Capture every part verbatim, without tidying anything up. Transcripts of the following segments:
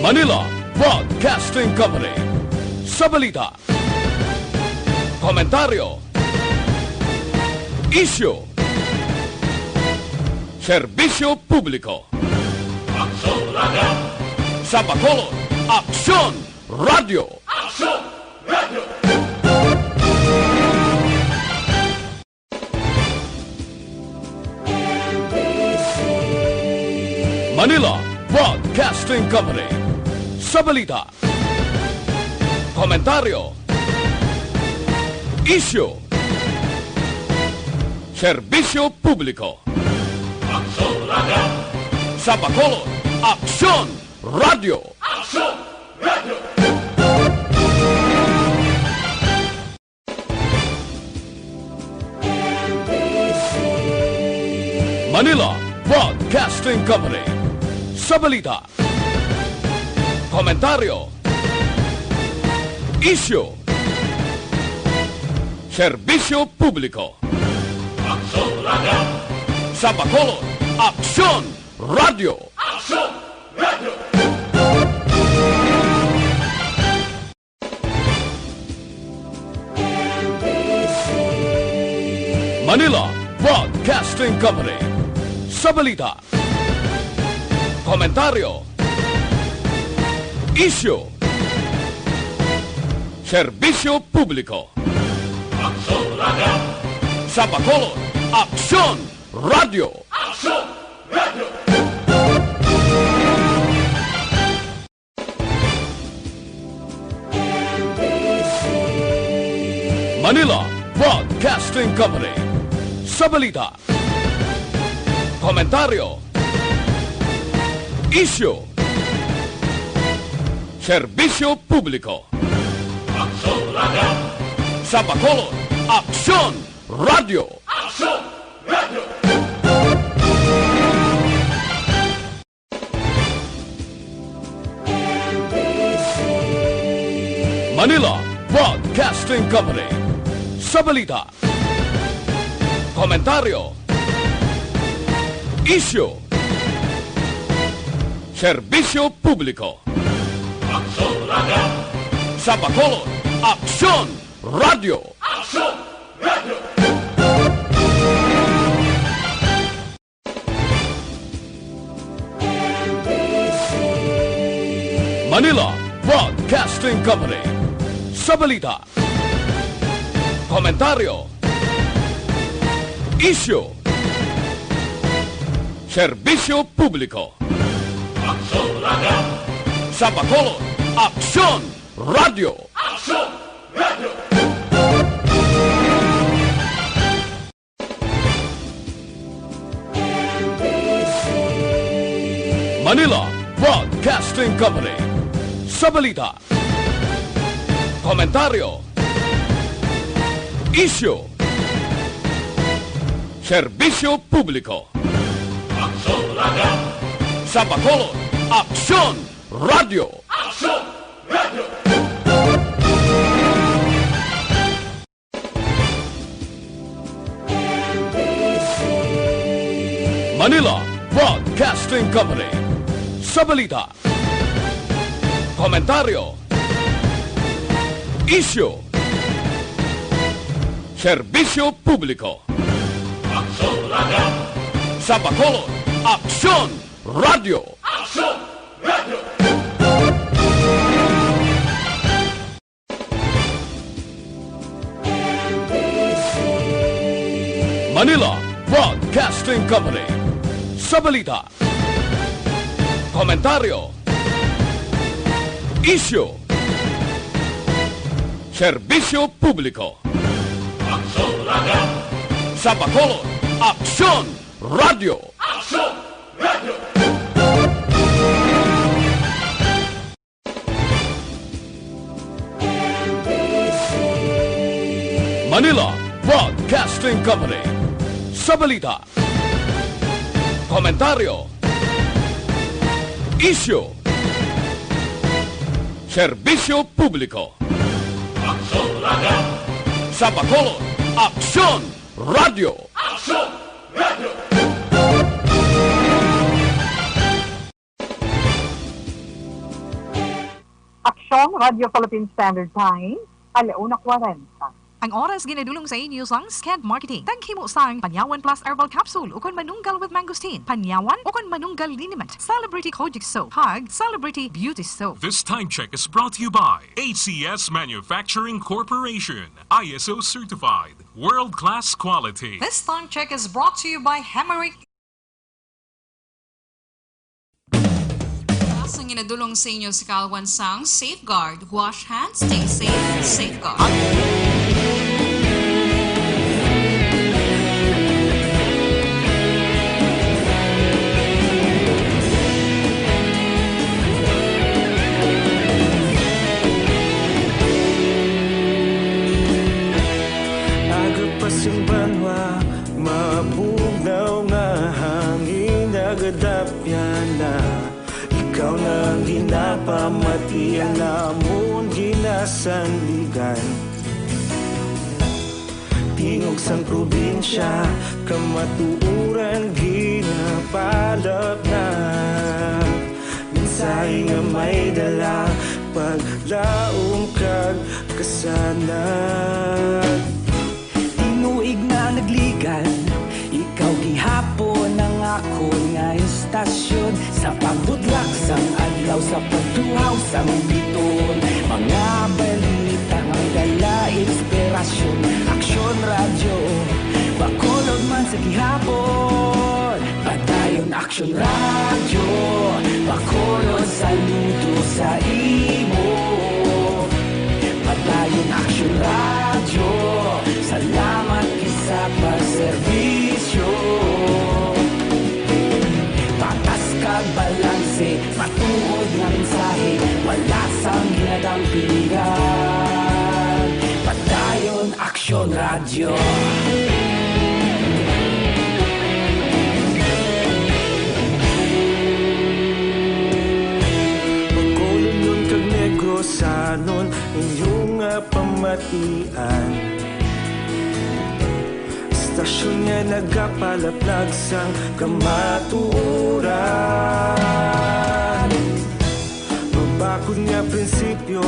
Manila Broadcasting Company. Sa balita, komentaryo, isyu, serbisyo publiko. Aksyon Radio. Sa Bacolod, Aksyon Radio. Aksyon Radio. Manila Broadcasting Company. Sa balita, komentaryo, isyu, serbisyo publiko. Aksyon Radio. Sa Bacolod, Aksyon Radio. Aksyon Radio. Manila Broadcasting Company. Sa balita, komentaryo, isyu, serbisyo publiko. Aksyon Radio. Sa Bacolod, Aksyon Radio. Aksyon Radio. Manila Broadcasting Company. Sa balita, komentaryo, isyu, serbisyo publiko. Aksyon Radio. Sa Bacolod, Aksyon Radio. Aksyon Radio. Manila Broadcasting Company. Sa balita, komentaryo, isyu, serbisyo publiko. Aksyon Radio. Sa Bacolod, Aksyon Radio. Aksyon Radio. Manila Broadcasting Company. Sa balita, komentaryo, isyu, serbisyo publiko. Aksyon Radio. Sa Bacolod, Aksyon Radio. Aksyon Radio. Manila Broadcasting Company. Sa balita, komentaryo, isyu, serbisyo publiko. Aksyon Radio. Sa Bacolod, Aksyon Radio. Aksyon Radio. Manila Broadcasting Company. Sa balita, komentaryo, isyu, serbisyo publiko. Aksyon Radio. Sa Bacolod, Aksyon Radio. Aksyon Radio. Manila Broadcasting Company. Sa balita, komentaryo, isyu, serbisyo publiko. Aksyon Radio. Sa Bacolod, Aksyon Radio. Aksyon Radio. Manila Broadcasting Company. Sa balita, komentaryo, isyu, serbisyo publiko. Aksyon Radio. Sa Bacolod, Aksyon Radio. Aksyon Radio. Manila Broadcasting Company. Sa balita, komentaryo, isyu, serbisyo publiko. Aksyon Radio. Sa Bacolod, Aksyon Radio. Aksyon Radio. Aksyon Radio Philippine Standard Time, ala una kwarenta. Ang oras ginadulong sa inyo sang Sked Marketing. Taghimo sang Panyawan Plus Herbal Capsule ukon Manunggal with Mangosteen, Panyawan ukon Manunggal Liniment, Celebrity Kojic Soap, kag Celebrity Beauty Soap. This time check is brought to you by A C S Manufacturing Corporation, I S O certified, world-class quality. This time check is brought to you by Hemerick. Ang ginadulong sa inyo sa kalwan sang Safeguard. Wash hands, stay safe, Safeguard. Aga pa sing banwa, mabugnaw nga hangin, nagadapyan na. Ikaw na ang ginapamati, ang amon ginasandigan. Tingog sang probinsya, kamatuoran ginapalapnag. Mensahe nga may dala, paglaom kag kasanag. Tinuig na nagligan, ikaw gihapon ang akon nga istasyon. Sa pagbutlak sang adlaw, sa pagtuhaw sang biton, mga balita nga may dala inspirasyon. Aksyon Radyo, Bacolod man sa gihapon. Padayon Aksyon Radyo, Bacolod, saludo sa imo. Padayon Aksyon Radyo, salamat gid sa pagserbisyo. Patas kag balanse, matuod nga mensahe, wala sang ginadampigan. Padayon Aksyon Radyo. Bacolodnon kag Negrosanon, inyo nga pamatian. Istasyon nga nagapalaplag sang kamatuoran. Mabakod nga prinsipyo,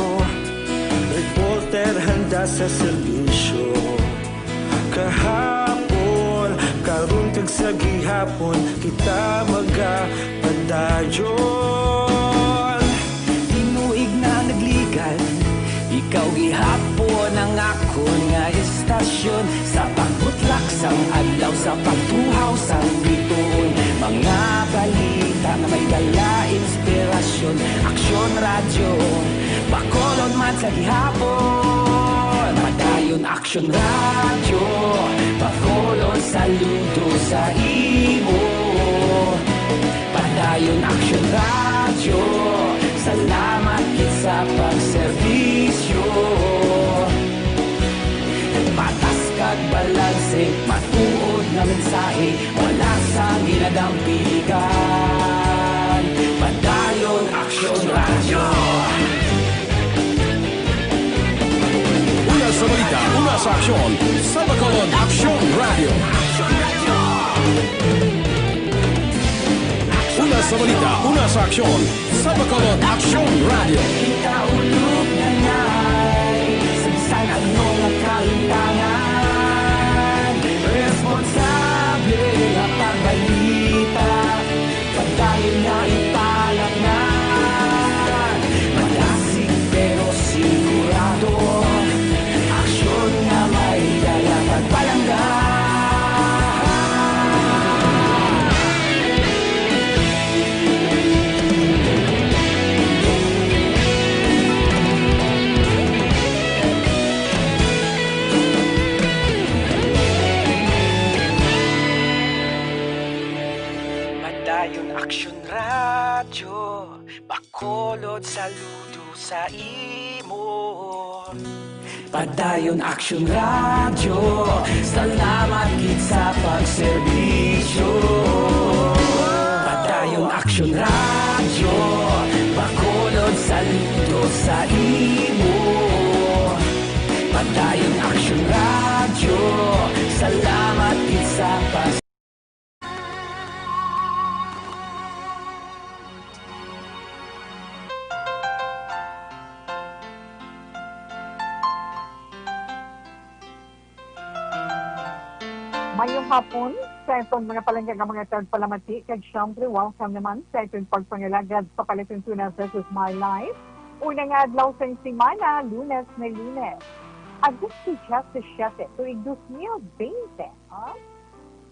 reporter handa sa serbisyo. Kahapon, karon kag sa gihapon, kita magapadayon. Tinuig na nagligan, ikaw gihapon ang akon nga istasyon. Sa pagbutlak sang adlaw, sa pagtuhaw sang biton, mga balita nga may dala inspirasyon. Aksyon Radyo, Bacolod man sa gihapon. Padayon Aksyon Radyo, Bacolod, saludo sa imo. Padayon Aksyon Radyo, salamat gid sa pagserbisyo. Patas kag balanse, matuod nga mensahe, wala sang ginadampigan. Padayon Aksyon Radyo. Una sa balita, una sa aksyon, sa Bacolod Aksyon Radyo. Una sa balita, una sa aksyon, sa Bacolod Aksyon Radyo. Kita ulog na ngay, sa bisan ano nga kalintangan, responsable nga pagbalita, padayon na ipalapngan. Malasig pero sigurado, aksyon nga may dala pagpalangga. Padayon Aksyon Radyo, Bacolod, saludo sa imo. Padayon Aksyon Radyo, salamat gid sa pagserbisyo. Padayon Aksyon Radyo, Bacolod, saludo sa imo. Padayon Aksyon Radyo, salamat gid sa pag- Mayong hapon sa aton mga palangga nga mga tagpalamati, kag siyempre, welcome naman sa aton pagpangalagad sa palatuntunan This Is My Life. Una nga adlaw sang semana, Lunes na Lunes. Agosto diyasisiete, tuig dos mil bente, ha?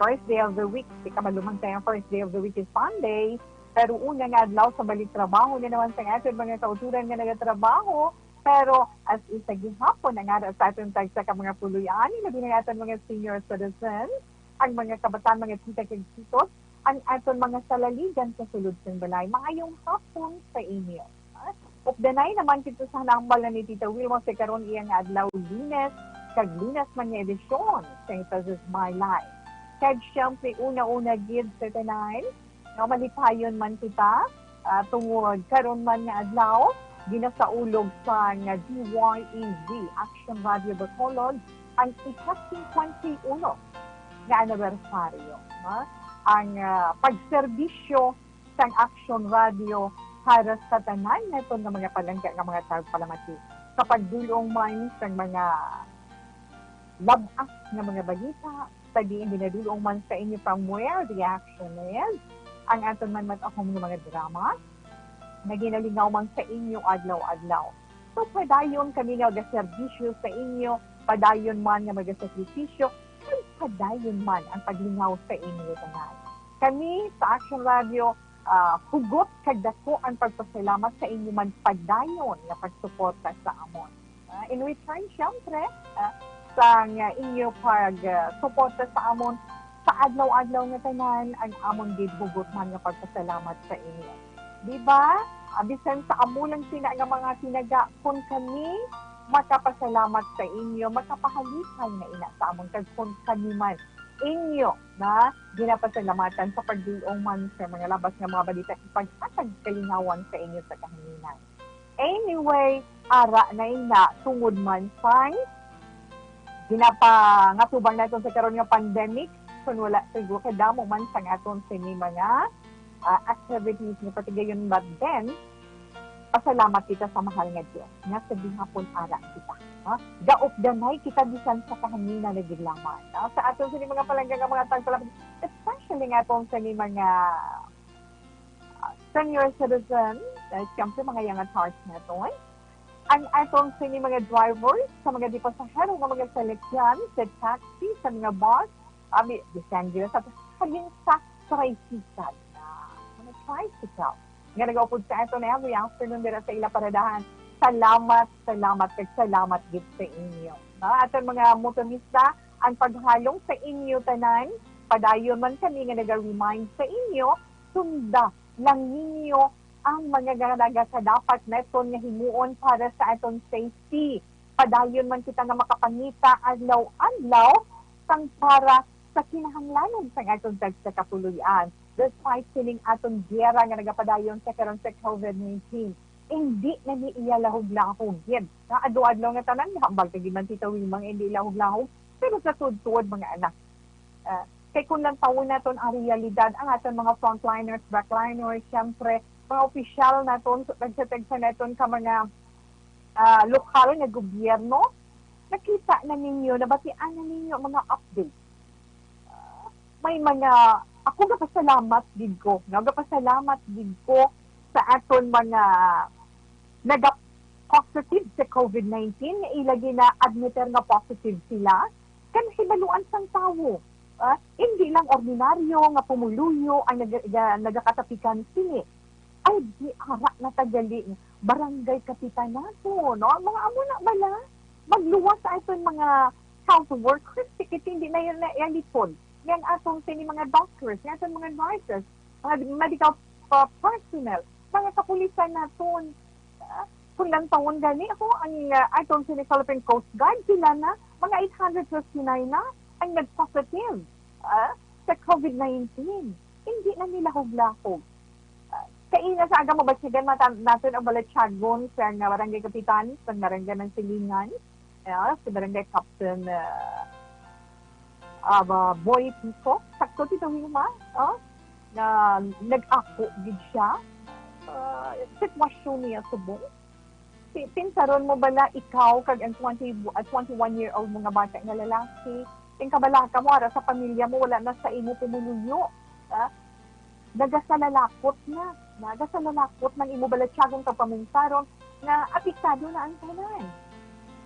First day of the week. Di ka malumang tayo, first day of the week is Sunday. Pero una nga adlaw sa balik trabaho na naman sa aton mga kauturan nga nagatrabaho. Pero as isa gihapon ang ara sa aton tagsa ka mga puloy-ani, labi na aton mga senior citizens, ang mga kabataan, mga tita kag titos, ang aton mga salaligan sa sulod sang balay. Maayong hapon sa inyo. Updanay naman kita sa nambal na ni Tita Wilma sa karon iyang adlaw, Lunes, kag Lunes man nga edisyon sa This Is My Life. Kag siyempre, una-una gid sa tanan, no, malipayon man kita, ah, tungod karon man nga adlaw, ginasaulog sang D Y A Z Action Radio Bacolod ang ika-singkwenta y uno nga anibersaryo, no? Ang, ah, pagserbisyo sang Action Radio para sa tanan naton nga mga palangga nga mga tagpalamati. Sa pagdulong man sang mga lab-as nga mga balita, sa diin dinadulong man sa inyo from where the action is, ang aton man matahom nga mga drama, naginalingaw man sa inyo adlaw-adlaw. So, padayon kami nga magaserbisyo sa inyo, padayon man nga magasakripisyo, kag padayon man ang paglingaw sa inyo tanan. Kami sa Action Radio, ah, hugot kag dako ang pagpasalamat sa inyo man padayon nga pagsuporta sa amon. Ah, in return, siyempre, ah, sang inyo pag, ah, suporta sa amon sa adlaw-adlaw nga tanan, ang amon gid hugot man nga pagpasalamat sa inyo. Di ba? Ah, bisan sa amo lang sina nga mga tinaga, kun kami makapasalamat sa inyo, makapahalipay na ina sa amon, kag kun kami man inyo na ginapasalamatan sa pagdulong man sa mga lab-as nga mga balita, ipaghatag kalingawan sa inyo sa kahanginan. Anyway, ara na ina, tungod man sang ginapangatubang naton sa karon nga pandemic, kun wala siguro kadamo man sang aton sini mga, ah, activities nga patigayon, but then, pasalamat kita sa mahal nga Dios nga sa gihapon ara kita, ha? Gaupdanay kita bisan sa kahanginan nga gidlaman, ha? Sa aton sini mga palangga nga mga tagpalamati, especially nga aton sini mga, ah, senior citizen, uh, siyempre mga young at hearts naton. Ang aton sini mga drivers, sa mga di pasahero nga mga salakyan, sa taxi, sa mga bus, abi, bisan gila sa halin sa tricycle na, mga tricycle nga nagaupod sa aton every afternoon dira sa ila paradahan. Salamat, salamat, kag salamat gid sa inyo. No? Aton mga motorista, ang paghalong sa inyo tanan, padayon man kami nga naga-remind sa inyo, sunda lang ninyo ang mga nga nagakadapat naton nga himuon para sa aton safety. Padayon man kita nga makapangita adlaw-adlaw sang para sa kinahanglanon sang aton tagsa ka puloy-an. Despite sining aton giyera nga nagapadayon sa karon sa COVID nineteen, indi na ni iya lahog-lahog gid. Nga adlaw-adlaw nga tanan, hambal ka gid man, Tita Wilma, nga indi lahog-lahog, pero sa tuod-tuod, mga anak, ah, kay kung lantawon naton ang realidad, ang aton mga frontliners, backliners, siyempre, mga opisyal naton, sa tagsa-tagsa naton ka mga, ah, lokal nga gobyerno, nakita na ninyo, nabatian na ninyo ang mga updates. Ah, may mga, ako gapasalamat gid ko, no? Gapasalamat gid ko sa aton mga naga-positive sa COVID nineteen, nga ila gina-admiter nga positive sila, kay nahibaluan sang tawo, ah, hindi lang ordinaryo nga pumuluyo ang naga-, ga-, nagakatapikan sini. Ay, di ara na ta gali, barangay kapitan nato, no? Mga amo na bala, magluwas sa aton mga health workers, tikit hindi na yun na elipon. Yan atong sini mga doctors, yan atong mga nurses, mga medical, uh, personnel, mga kapulisan naton. Ah, kung lantawon gani ako, ang, ah, atong sini Philippine Coast Guard, sila na, mga eight hundred fifty-nine na ang nag-positive, ah, sa COVID nineteen. Hindi na nila huglahog. Ah, kaina sa aga, mabatigan mata-, naton ang balatyagon sa nga barangay kapitan, sa barangay ng Silingan, ah, sa barangay captain, ah, ah, ba, Boy Pico. Sakto, Tita Wilma, ah, na nag-ako gid siya. Ah, sitwasyon niya subong. Si, pinsaron mo bala ikaw kag ang twenty, ah, twenty-one-year-old mo nga bata nga lalaki, Ang kabalaka mo, ara sa pamilya mo, wala na sa imo pumuluyo. Ha? Nagasalalakot na. Nagasalalakot ng imo balatyagon kag paminsaron nga apektado na ang tanan.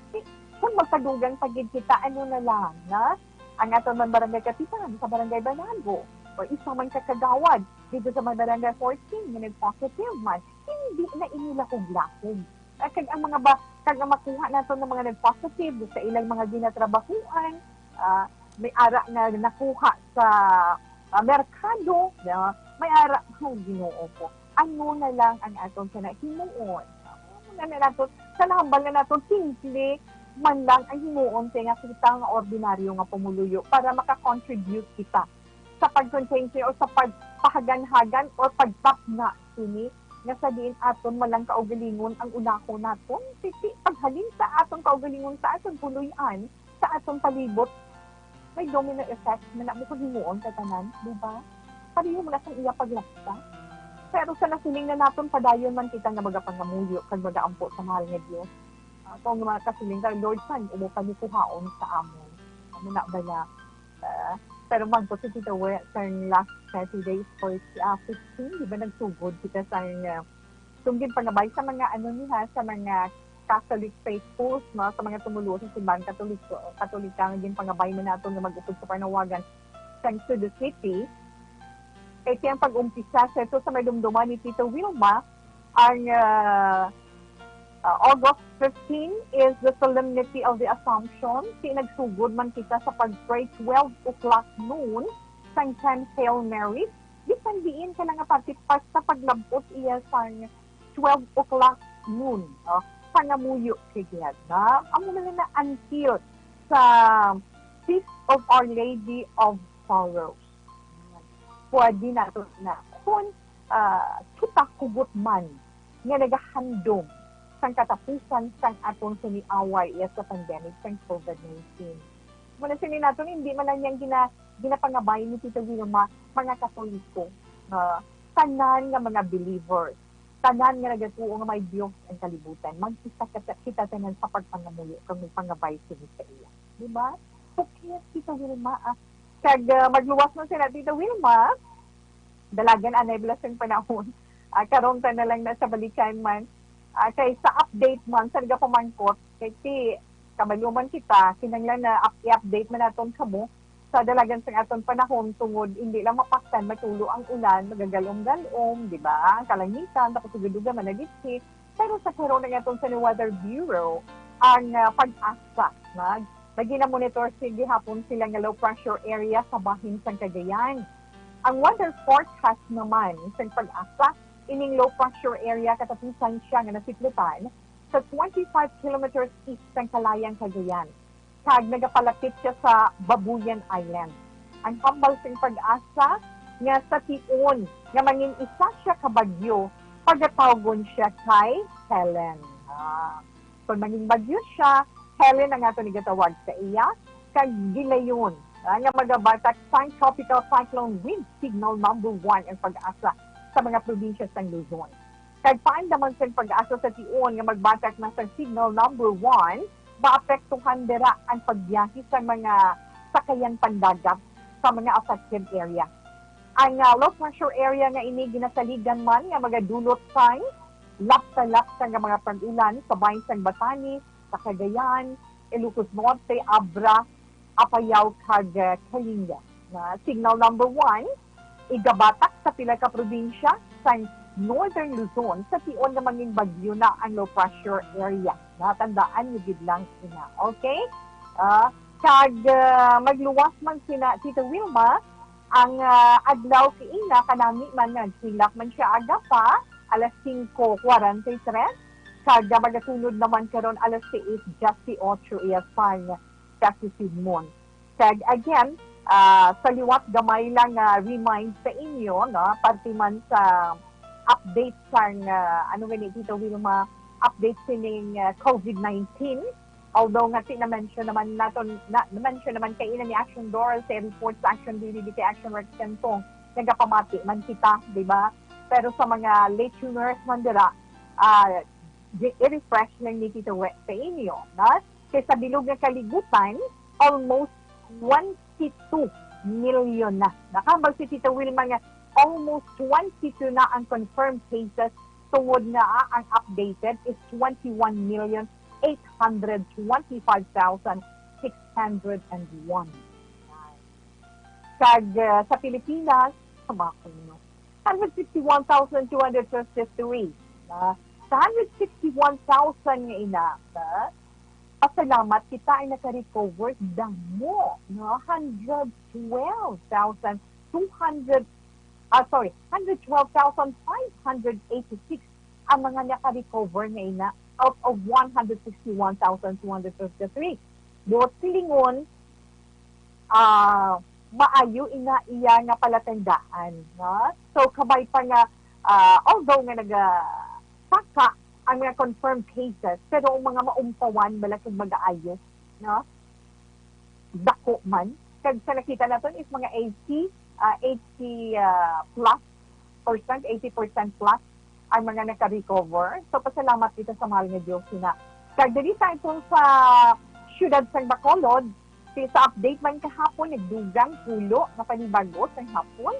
Di, kung magpadugang pa gid kita, ano na lang, na ang aton man barangay kapitan sa Barangay Banago, o isa man ka kagawad dito sa may Barangay fourteen nga nag-positive man, hindi na ini lahog-lahog. Ah, kag ang mga ba, kag ang makuha nato ng mga nag-positive sa ilang mga ginatrabahuan, ah, may ara nga nakuha sa, ah, merkado, no? May ara, oh, Ginoo ko. Ano na lang ang aton sana himuon? Ano na naton, sa nahambal na naton, simple man lang ang himuon kay nga kita nga ordinaryo nga pumuluyo para maka-contribute kita sa pagkonsensiya o sa pagpahaganhagan o pagtapna sini nga sa diin aton man lang kaugalingon ang unahon naton, sisi paghalin sa aton kaugalingon sa aton puloy-an, sa aton palibot, may domino effect na na mo himuon sa tanan, di ba? Pareho mo na sang iya paglapsa. Pero sa nasiling na naton, padayon man kita nga magapangamuyo kag magaampo sa mahal nga Dios. Ah, kung makasiling ka, "Lord, san imo panikuhaon sa amon?" Amo na bala? Ah, pero magpo si Tita We, sa last thirty days, for, ah, fifteen, di ba nagsugod kita sa, ah, itong ginpangabay sa mga, ano niya, sa mga Catholic faithfuls, no? Sa mga tumuluo sa simbahan Katoliko, Katolika, nga ginpangabay man nato nga mag-upod sa panawagan sa Cebu City. Kay siyang pag-umpisa sa ito sa may dumduman ni Tito Wilma, ang, ah, ah, August fifteen is the Solemnity of the Assumption. Si nagsugod man kita sa pag-pray twelve o'clock noon sang ten Hail Marys. Bisan diin ka lang nga parte, basta paglabot iya sang twelve o'clock noon, no? Pangamuyo kay Glenn, na amo na na until sa Feast of Our Lady of Sorrows. Pwede nato na kung, ah, kita hugot man nga nagahandom sang katapusan sang aton siniaway iya sa pandemic sang COVID nineteen. Muna sini naton, hindi man lang yang gina-, ginapangabay ni Tito Wilma, mga Katoliko, nga tanan nga mga believers, tanan nga nagatuo nga may Dios ang kalibutan, magkita kita, kita tanan sa pagpangamuyo kag magpangabay sini sa iya. Di ba? Okay, Tito Wilma, ah. Kag, ah, magluwas man sila, Tito Wilma, dalagan anay bala sang panahon. Ah, karon ta na lang na sa balikan man. Ah, kay sa update man, sa nagapamangkot, kay ti, kabalo man kita, kinahanglan na up-, i-update man naton kamo sa dalagan sang aton panahon, tungod hindi lang mapaktan, matulo ang ulan, magagalom-galom, di ba? Ang kalangitan, tapos duga-duga managitsi. Pero sa karon, ang aton sa Weather Bureau, ang, ah, PAGASA, nag-, nagina-monitor si-, gihapon sila nga low pressure area sa bahin sang Cagayan. Ang weather forecast naman sang PAGASA, ining low pressure area katapusan siya nga nasiklutan sa twenty-five kilometers east sang Kalayang Cagayan, kag nagapalapit siya sa Babuyan Island. Ang hambal sing PAGASA nga sa tion nga mangin isa siya ka bagyo, pagatawgon siya kay Helen. Ah, kung mangin bagyo siya, Helen ang ato nigatawag sa iya, kag gilayon, ah, nga magabatak sang tropical cyclone with signal number one ang PAGASA sa mga probinsya sang Luzon. Kag paandaman sang PAGASA sa tion nga magbatak na sang signal number one, maapektuhan dira ang pagbiyahe sang mga sakayan pandagat sa mga affected area. Ang, ah, low pressure area nga ini ginasaligan man nga magadulot sang lapsa-lapsa nga mga pag-ulan sa bahin sang Batanes, sa Cagayan, Ilocos Norte, Abra, Apayao, kag, ah, Kalinga. Nga signal number one, igabatak sa pila ka probinsya sa Northern Luzon sa tion nga mangin bagyo na ang low pressure area. Natandaan niyo gid lang ina. Okay? Ah, kag, ah, magluwas man sina Tita Wilma, ang, ah, adlaw kaina kanami man, nagsilak man siya aga pa, alas singko kwarenta y tres, kag, ah, magasunod naman karon alas sais diyesyoto iya sang kasisidmon. Kag again, ah, sa liwat gamay lang nga remind sa inyo, no, parte man sa update sang, ah, ano gani, Tita Wilma, update sining, ah, COVID nineteen. Although nga ti na-mention naman naton, na, na-mention naman kaina ni Action Doral sa report sa Action D D D kay Action Rex Cantong, nagapamati man kita, di ba? Pero sa mga late tuners man dira, ah, di-, i-refresh lang ni Tita We sa inyo, no? Kay sa bilog nga kalibutan, almost twenty-two million na. Nakahambal si Tita Wilma nga almost twenty-two na ang confirmed cases, tungod nga ang updated is twenty-one million eight hundred twenty-five thousand six hundred and one. Kag, uh, sa Pilipinas, sa mga kuno, one hundred sixty-one thousand two hundred fifty-three. Na, sa one hundred sixty-one thousand nga ina, na, pasalamat kita ay naka-recover damo, no? Hundred twelve thousand two hundred, ah, sorry, hundred twelve thousand five hundred eighty-six ang mga naka-recover nga ina out of one hundred sixty-one thousand two hundred fifty-three. Buot silingon, ah, maayo ina iya nga palatandaan, no? So, kabay pa nga, ah, although nga nagasaka ang mga confirmed cases, pero ang mga maumpawan bala kag mag-aayo, no? Dako man. Kag sa nakita naton is mga eighty, ah, eighty, ah, plus percent, eighty percent plus ang mga naka-recover. So, pasalamat kita sa mahal nga Dios na. Kag diri sa aton sa siyudad sang Bacolod, si, sa update man kahapon, nagdugang pulo nga panibago sang hapon.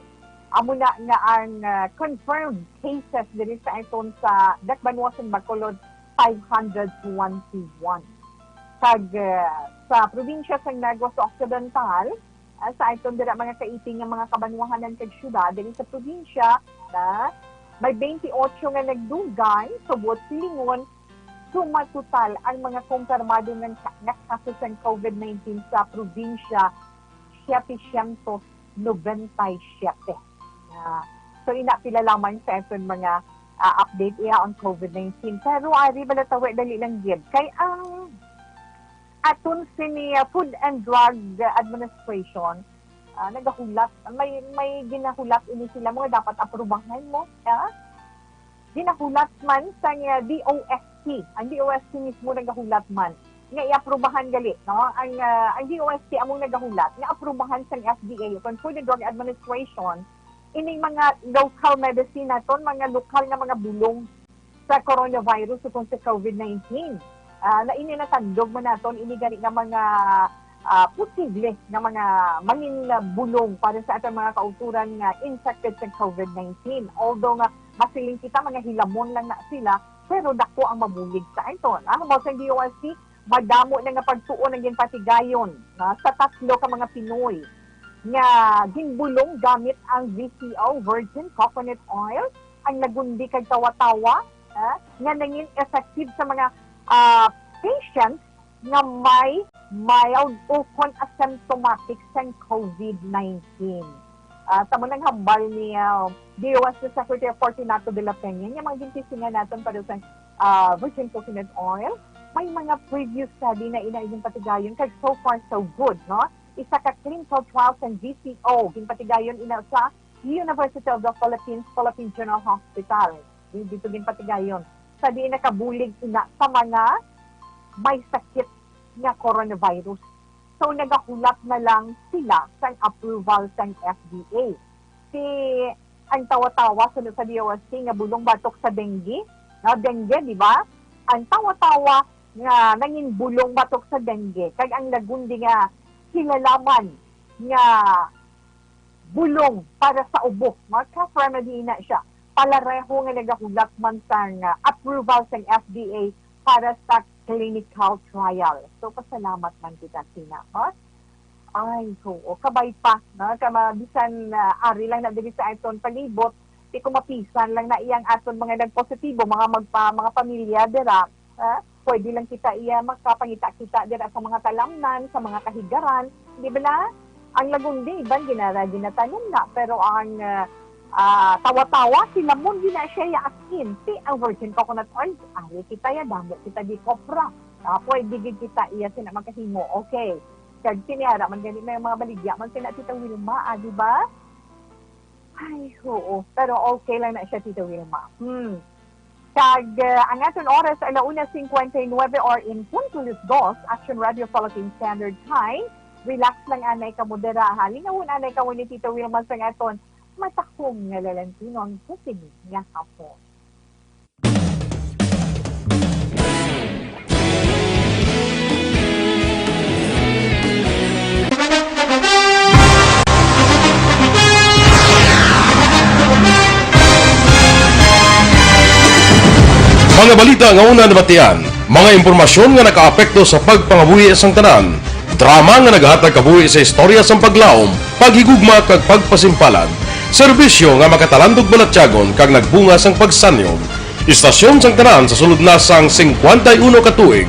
Amo na nga ang, ah, confirmed cases diri sa aton sa dakbanwa sang Bacolod, five hundred twenty-one. Kag, ah, sa probinsya sang Negros Occidental, ah, sa aton dira mga kaiping nga mga kabanwahanan kag syudad diri sa probinsya, na may twenty-eight nga nagdugay, so buot silingon, suma total ang mga kumpirmado nga, nga kaso sang COVID nineteen sa probinsya, setecientos noventa y siete. Ah, so, ina pila lamang sa aton mga, ah, update iya ang COVID nineteen. Pero ari bala tawi dali lang gid. Kay ang aton sini, ah, Food and Drug Administration, ah, nagahulat, may, may ginahulat ini sila mo nga dapat aprubahan mo, ah? Ginahulat man sang, ah, D O S T. Ang D O S T mismo nagahulat man nga iaprubahan gali, no? Ang, ah, ang D O S T among nagahulat nga aprubahan sang F D A, o kon Food and Drug Administration, ining mga local medicine naton, mga lokal nga mga bulong sa coronavirus ukon sa COVID nineteen. Ah, na ini natandog man naton ini gani nga mga, ah, posible nga mga mangin, ah, bulong para sa atong mga kautoran nga infected sa COVID nineteen. Although nga masiling kita, mga hilamon lang na sila, pero dako ang mabulig sa aton. Ah, mao sa D O S T, madamo na nga pagtuon ang ginpatigayon, ah, sa tatlo ka mga Pinoy nga ginbulong gamit ang V C O, virgin coconut oil, ang lagundi kag tawa-tawa, ah, nga nangin effective sa mga, ah, patients nga may mild o kon asymptomatic sang COVID nineteen. Ah, sa mo nang hambal ni, ah, D O S T Secretary Fortunato de la Peña, nga mga gintisingan naton para sa, ah, virgin coconut oil, may mga previous study na ina ginpatigayon, kag so far so good, no? Isa ka clinical trial sang V C O, ginpatigayon ina sa University of the Philippines, Philippine General Hospital. Dito ginpatigayon. Sa diin nakabulig ina sa mga may sakit nga coronavirus. So, nagahulat na lang sila sang approval sang F D A. Si, ang tawa-tawa, sunod sa D O S T, nga bulong batok sa dengue, no, dengue, di ba? Ang tawa-tawa nga nangin bulong batok sa dengue, kag ang lagundi nga kilalaman nga bulong para sa ubo, mga cough remedy na siya. Palareho nga nagahulat man sang, ah, approval sang F D A para sa clinical trial. So, pasalamat man kita sina, ha? Ay, oo. Kabay pa, no? Kama, bisan, ah, ari lang na diri sa aton palibot, di ko mapisan lang na iyang aton mga nagpositibo, mga magpa-, mga pamilya dira, ha? Pwede lang kita iya makapangita-kita dira sa mga talamnan, sa mga kahigaran, di ba na? Ang lagundi, iban ginara-, ginatanom na, pero ang, ah, ah, tawa-tawa, silamon gina siya ya asin. Si ang virgin coconut oil, ari kita ya, damo kita di kopra. Ah, pwede gid kita iya sina makahimo. Okay. Kag siniara man gani may mga baligya man sina Tita Wilma, ah, di ba? Ay, oo. Pero okay lang na siya, Tita Wilma. Hmm. Kag, ah, ang aton oras, alauna cincuenta y nueve or in punto las dos, Action Radio Philippine Standard Time. Relax lang anay kamo dira, ha? Linawon anay kamo ni Tita Wilma sa aton matakhom nga lalantunon sa sini nga hapon. Mga balita nga una nabatian, mga impormasyon nga nakaapekto sa pagpangabuhi sang tanan, drama nga nagahatag kabuhi sa istorya sang paglaom, paghigugma kag pagpasimpalad, serbisyo nga makatalandog balatyagon kag nagbunga sang pagsanyog. Istasyon sang tanan sa sulod na sang singkwenta y uno ka tuig,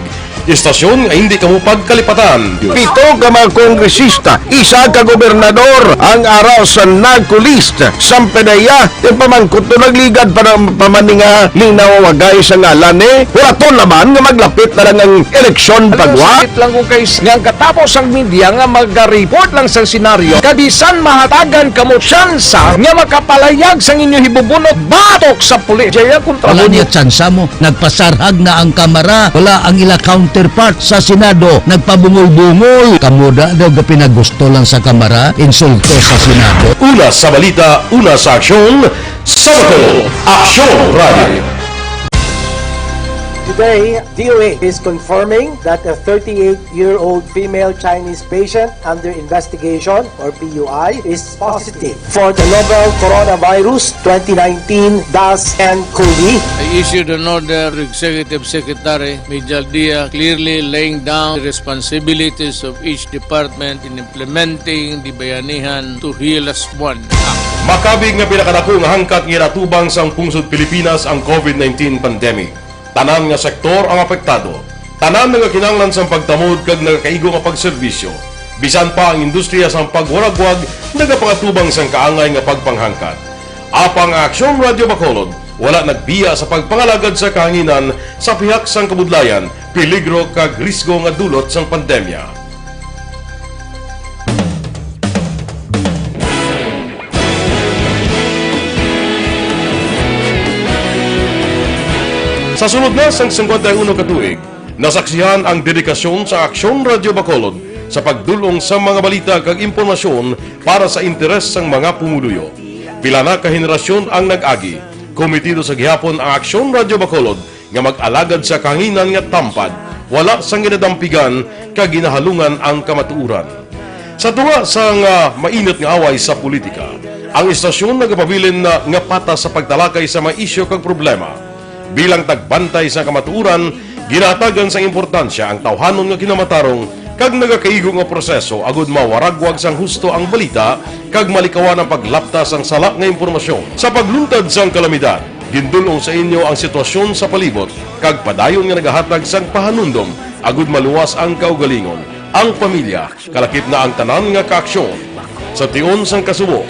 istasyon nga hindi kamo pagkalipatan. Pito ka mga kongresista, isa ka gobernador ang ara sa NAGCO list. Sampanaya, ipamangkot to, nagligad pa na, pa man ni nga linaw wagay sa ngalan ni. Huraton naman nga maglapit na lang ang eleksyon, pagwa. Sakit lang kung kay s-, nga ang katapos ang media nga maga-report lang sa senaryo, kabisan mahatagan kamo tsansa nga makapalayag sang inyo hibubunot batok sa pulis. Jaya kontra Wala mo. Niya tsansa mo. Nagpasarhag na ang Kamara. Wala ang ila counterpart sa Senado. Nagpabungol-bungol. Kamo da daw gapinagusto lang sa Kamara, insulto sa Senado. Una sa balita, una sa aksyon, sa Bacolod, Aksyon Radio. Today, D O A is confirming that a thirty-eight-year-old female Chinese patient under investigation, or P U I, is positive for the novel coronavirus twenty nineteen dash N cov. I issued an order to Executive Secretary Major Dia, clearly laying down the responsibilities of each department in implementing the Bayanihan to Heal As One Act. Makabig nga pinakadako nga hangkat nga ginatubang sang pungsod Pilipinas ang covid nineteen pandemic. Tanan nga sektor ang apektado. Tanan nagakinahanglan sang pagtamod kag nagakaigo nga pagserbisyo. Bisan pa ang industriya sang pagwaragwag nagapangatubang sang kaangay nga pagpanghangkat. Apang ang Aksyon Radio Bacolod wala nagbiya sa pagpangalagad sa kahanginan sa pihak sang kabudlayan, peligro kag risgo nga dulot sang pandemya. Sa sulod na sang singkwenta y uno ka tuig, nasaksihan ang dedikasyon sa Aksyon Radio Bacolod sa pagdul-ong sa mga balita kag impormasyon para sa interes sang mga pumuluyo. Pila na ka henerasyon ang nag-agi. Komitido sa gihapon ang Aksyon Radio Bacolod nga mag-alagad sa kahanginan nga tampad, wala sang ginadampigan kag ginahalungan ang kamatuoran. Sa tunga sang, ah, mainit nga away sa politika, ang istasyon nagapabilin na nga patas sa pagtalakay sa mga isyu kag problema. Bilang tagbantay sa kamatuoran, ginahatagan sang importansya ang tawhanon nga kinamatarong kag nagakaigo nga proseso agud mawaragwag sang husto ang balita kag malikawan ang paglapta sang sala nga impormasyon. Sa pagluntad sang kalamidad, gindul-ong sa inyo ang sitwasyon sa palibot kag padayon nga nagahatag sang pahanumdom agud maluwas ang kaugalingon, ang pamilya, kalakip na ang tanan nga kaaksyon. Sa tion sang kasubo,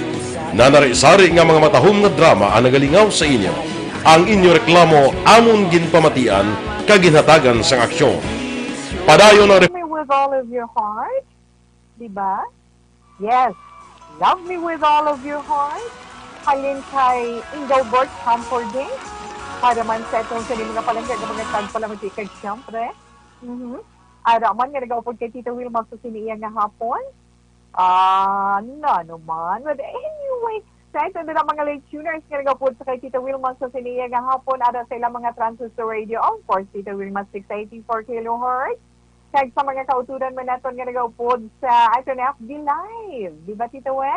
nanari-sari nga mga matahom nga drama ang nagalingaw sa inyo. Ang inyo reklamo amon ginpamatian kag ginhatagan sang aksyon. Padayon ang Love me with all of your heart, di ba? Yes. Love me with all of your heart. Halin kay Indelbert Campo Day. Para man sa atong sa mga palangga nga mga tagpalamati kag siyempre. Mhm. Ara man nga nagaupod kay Tita Wilma sa sini iya nga hapon. Ah, no, no man. But anyway, sa ito nila mga late tuners nga nagaupod sa kay Tita Wilma sa sini iya nga hapon, ara sa ilang mga transistor radio. Of course, Tita Wilma six eighty-four kilohertz. Kag sa mga kauturan man naton nga nagaupod sa aton F B Live. Di ba, Tita We?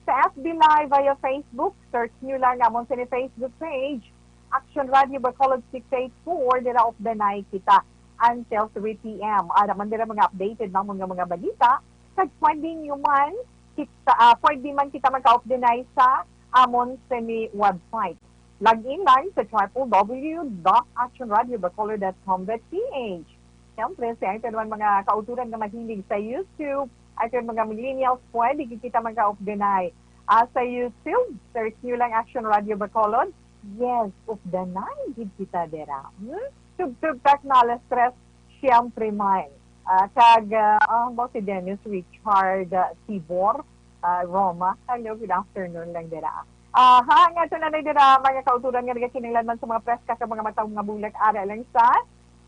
Sa F B Live via Facebook, search nyo lang amon sa Facebook page, Action Radio Bacolod six eight four, dira updanay kita until three p m. Ara man dira mga updated namon nga mga balita, kag pwede nyo man kita, ah, pwede man kita magka-updanay sa amon sini website. Log in lang sa triple W dot action radio bacolod dot com dot P H. Siyempre, sa aton man mga kauturan nga mahilig sa YouTube, aton mga millennials, pwede gid kita magka-updanay. Ah, sa YouTube, search nyo lang Action Radio Bacolod. Yes, updanay gid kita dira. Hmm? Tugtog tak na alas tres, siyempre man. Ah, kag, ah, ah, ba si Dennis Richard, ah, Tibor, ah, Roma. Hello, good afternoon lang dira. Ah, ha, nga ito na dira, mga kauturan nga nagakinahanglan man sa mga preska kag mga matahom nga bulak, ara lang sa,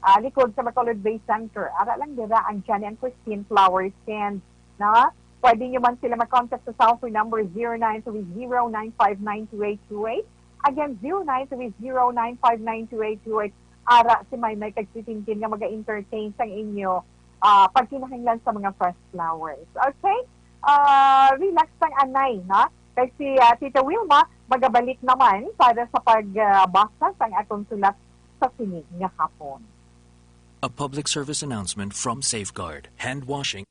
ah, likod sa Bacolod Bay Center. Ara lang dira ang Johnny and Christine Flower Stand, no? Pwede nyo man sila mag-contact sa cellphone number zero nine three zero nine five nine two eight two eight. Again, zero nine three zero nine five nine two eight two eight. Ara si Maymay kag si Tintin nga maga-entertain sang inyo, ah, pagkinahanglan sa mga fresh flowers. Okay? Ah, relax lang, anay, ha? Kay si, ah, Tita Wilma magabalik naman para sa pag, ah, basa sang atong sulat sa sini nga hapon. A public service announcement from Safeguard Hand Washing.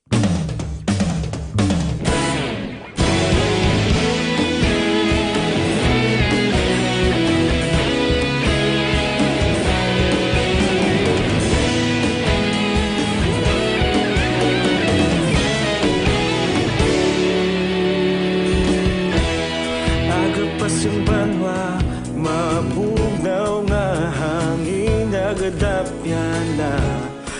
Aga pa sang banwa, mabugnaw nga hangin nagadapyan na.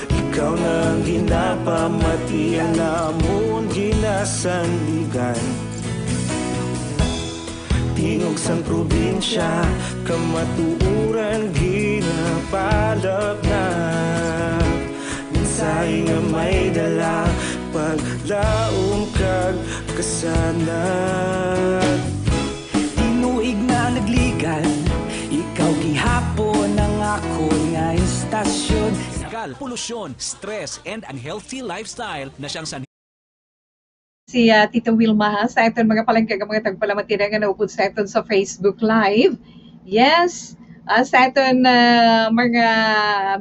Ikaw na ang ginapamati, ang amon ginasandigan. Tingog sang probinsya, kamatuoran ginapalapnap. Mensahe nga may dala, paglaom kag kasanag. Tinuig na nagligan, ikaw gihapon ang akon nga istasyon. Kal, polusyon, stress, and unhealthy lifestyle na siyang san- Si, ah, Tita Wilma, ha, sa aton mga palangga nga mga tagpalamati nga naupod sa aton sa Facebook Live. Yes, ah, sa aton, ah, mga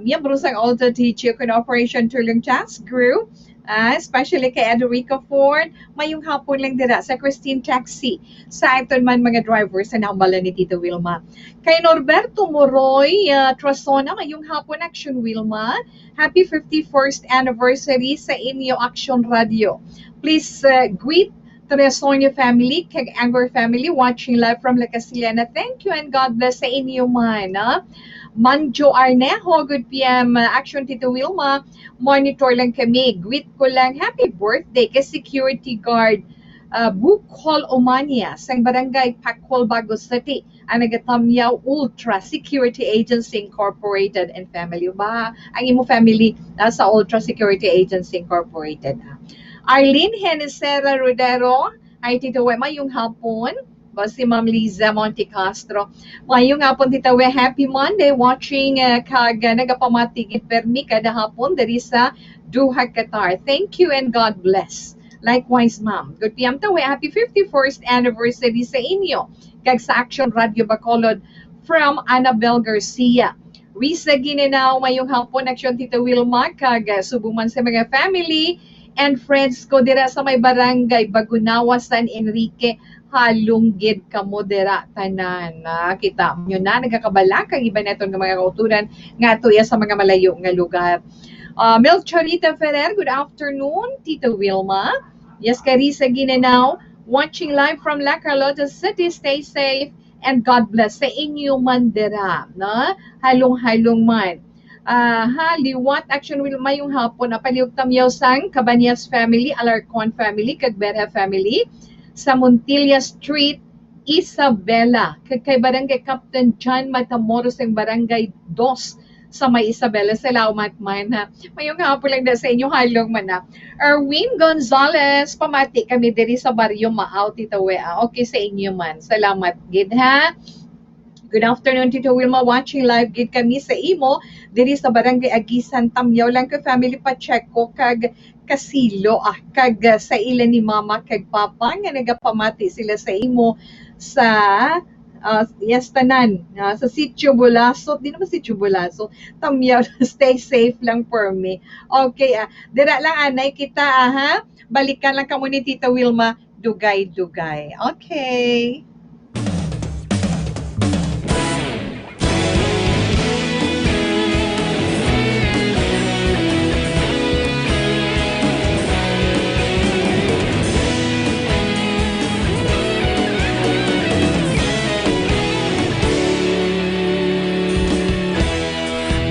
miyembro sang Alta Teacher Cooperation Tulong Task Group, ah, especially kay Edrico Ford, mayong hapon lang dira sa Christine Taxi, sa aton man mga drivers sa nambala ni Tita Wilma. Kay Norberto Moroy, ah, Trasona, mayong hapon, Action Wilma. Happy fifty-first anniversary sa inyo Action Radio. Please, uh, greet to the Sonia family, kag Angor family watching live from La Castellana. Thank you and God bless sa inyo man, ah. Manjo Arnejo, good P M, uh, Action Tito Wilma, monitor lang kami. Greet ko lang, happy birthday kay security guard, uh, Bukol Omania, sang barangay Pakol, Bago City. Ang nagatamyaw, Ultra Security Agency Incorporated and family. Ba, ang imo family nasa Ultra Security Agency Incorporated, ha? Arlene Henesera Rodero, hi, Tito Wema, mayong hapon. Ba, si Ma'am Liza Monte Castro. Mayong hapon, Tito We. Happy Monday, watching, uh, kag, uh, nagapamati gid permi kada hapon diri sa Doha, Qatar. Thank you and God bless. Likewise, ma'am. Good P M, Tito We. Happy fifty-first anniversary sa inyo kag sa Action Radio Bacolod from Annabel Garcia. Risa Ginenao, mayong hapon, Action Tita Wilma, kag, ah, subong man sa mga family and friends ko dira sa may barangay Bagunawa, San Enrique, halong gid kamo dira tanan. Ah, kita nyo na, nagakabalak ang iban naton nga mga kauturan nga tuya sa mga malayo nga lugar. Ah, Melchorita Ferrer, good afternoon, Tita Wilma. Yes, Carissa Ginenao, watching live from La Carlota City. Stay safe and God bless sa inyo man dira, no? Halong-halong man. Ah, ha, liwat, Action Will, mayong hapon. Apaliw tamyaw sang Cabañas family, Alarcon family, kag Berha family sa Montilla Street, Isabela. Kag kay Barangay Captain John Matamoros ang Barangay Dos sa may Isabela. Salamat man, ha. Mayong hapon lang da sa inyo, halong man na. Erwin Gonzalez, pamati kami diri sa Barrio Maaw, Tita Wea. Okay sa inyo man. Salamat gid, ha. Good afternoon, Tito Wilma. Watching live gid kami sa imo diri sa Barangay Agisan. Tamyaw lang ko, family Pacheco kag Casilo, ah, kag, ah, sa ila ni Mama kag Papa nga nagapamati sila sa imo sa, ah, yes, tanan, ah, sa Sitio Bulaso. Di naman Sitio Bulaso. Tamyaw, stay safe lang for me. Okay, ah, dira lang anay kita, ah, ha? Balikan lang kamo ni Tita Wilma, dugay-dugay. Okay.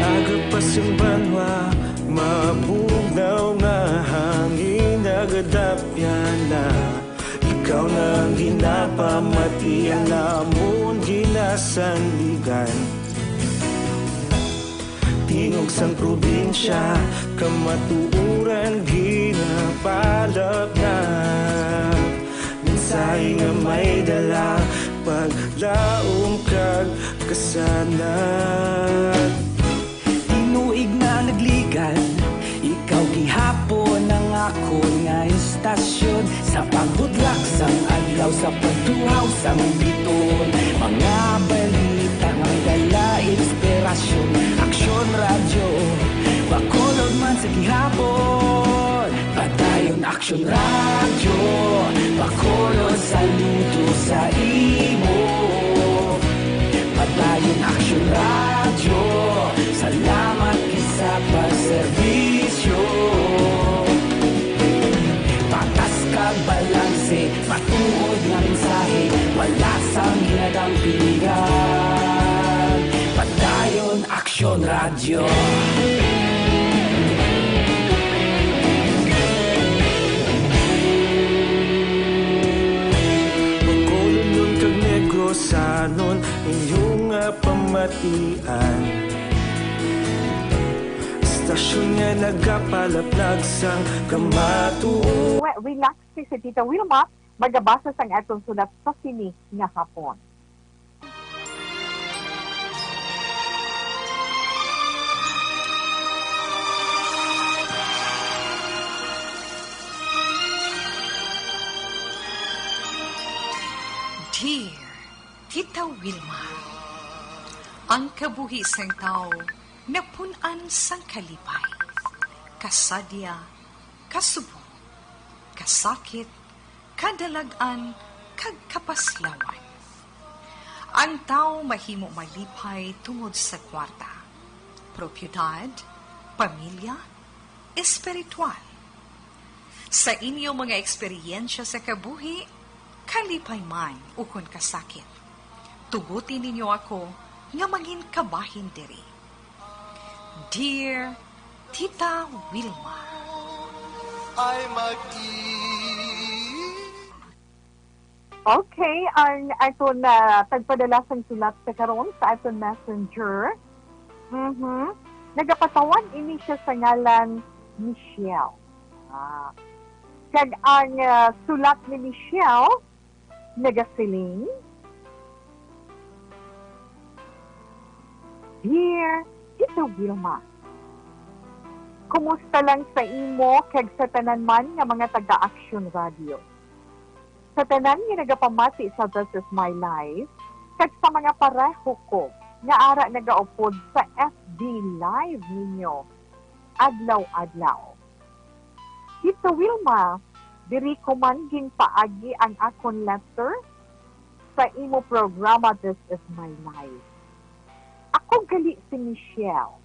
Aga pa sang banwa, mabugnaw nga hangin nagadapyan na. Ikaw na ang ginapamati, ang amon ginasandigan. Tingog sang probinsya, kamatuoran ginapalapnap. Mensahe nga may dala, paglaom kag kasanag. Tinuig na nagligan, ikaw gihapon ang akon nga istasyon. Sa pagbudlak sang adlaw, sa pagtuhaw sang biton, mga balita nga dala inspirasyon. Action Radio, pakulo sa luto sa imo. Padayon Action Radio, salamat kisa pagserbisyo. Patas kag balanse, matuod nga mensahe, wala sang hinadang piligan. Padayon Action Radio. Bacolodnon kag Negrosanon, inyo nga pamatian. Stasyon nga nagapalaplag sang kamatuoran. Re-, relax si Tita Wilma, magabasa sang aton sulat sa sini nga hapon. Dear Tita Wilma, ang kabuhi sang tawo napun-an sang kalipay, kasadya, kasubo, kasakit, kadalag-an, kag kapaslawan. Ang tawo mahimo malipay tungod sa kwarta, propiedad, pamilya, espiritual. Sa inyo mga eksperyensya sa kabuhi, kalipay man ukon kasakit, tuguti ninyo ako nga mangin kabahin diri. Dear Tita Wilma. Ay mag-i- Okay, ang aton, ah, tagpadala sang sulat sa karon sa aton messenger. Mhm. Nagapatawag ini siya sa ngalan Michelle. Ah. Kag ang, ah, sulat ni Michelle nagasiling, Dear Tita Wilma, kumusta lang sa imo kag sa tanan man nga mga taga-Action Radio? Sa tanan nga nagapamati sa This Is My Life, kag sa mga pareho ko nga ara nagaupod sa F B Live ninyo adlaw-adlaw. Tita Wilma, diri ko man ginpaagi ang akon letter sa imo programa, This Is My Life. Ako gali si Michelle,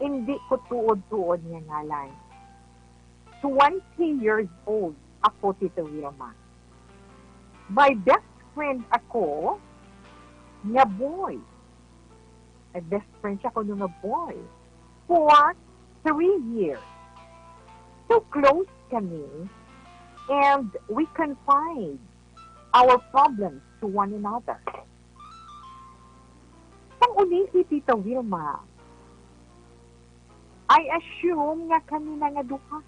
indi ko tuod-tuod nga ngalan. Twenty years old ako, Tita Wilma. May best friend ako nga boy. May best friend siya kuno nga boy for three years. So close kami, and we confide our problems to one another. Sang ulihi, Tita Wilma, I assume nga kami na nga duha.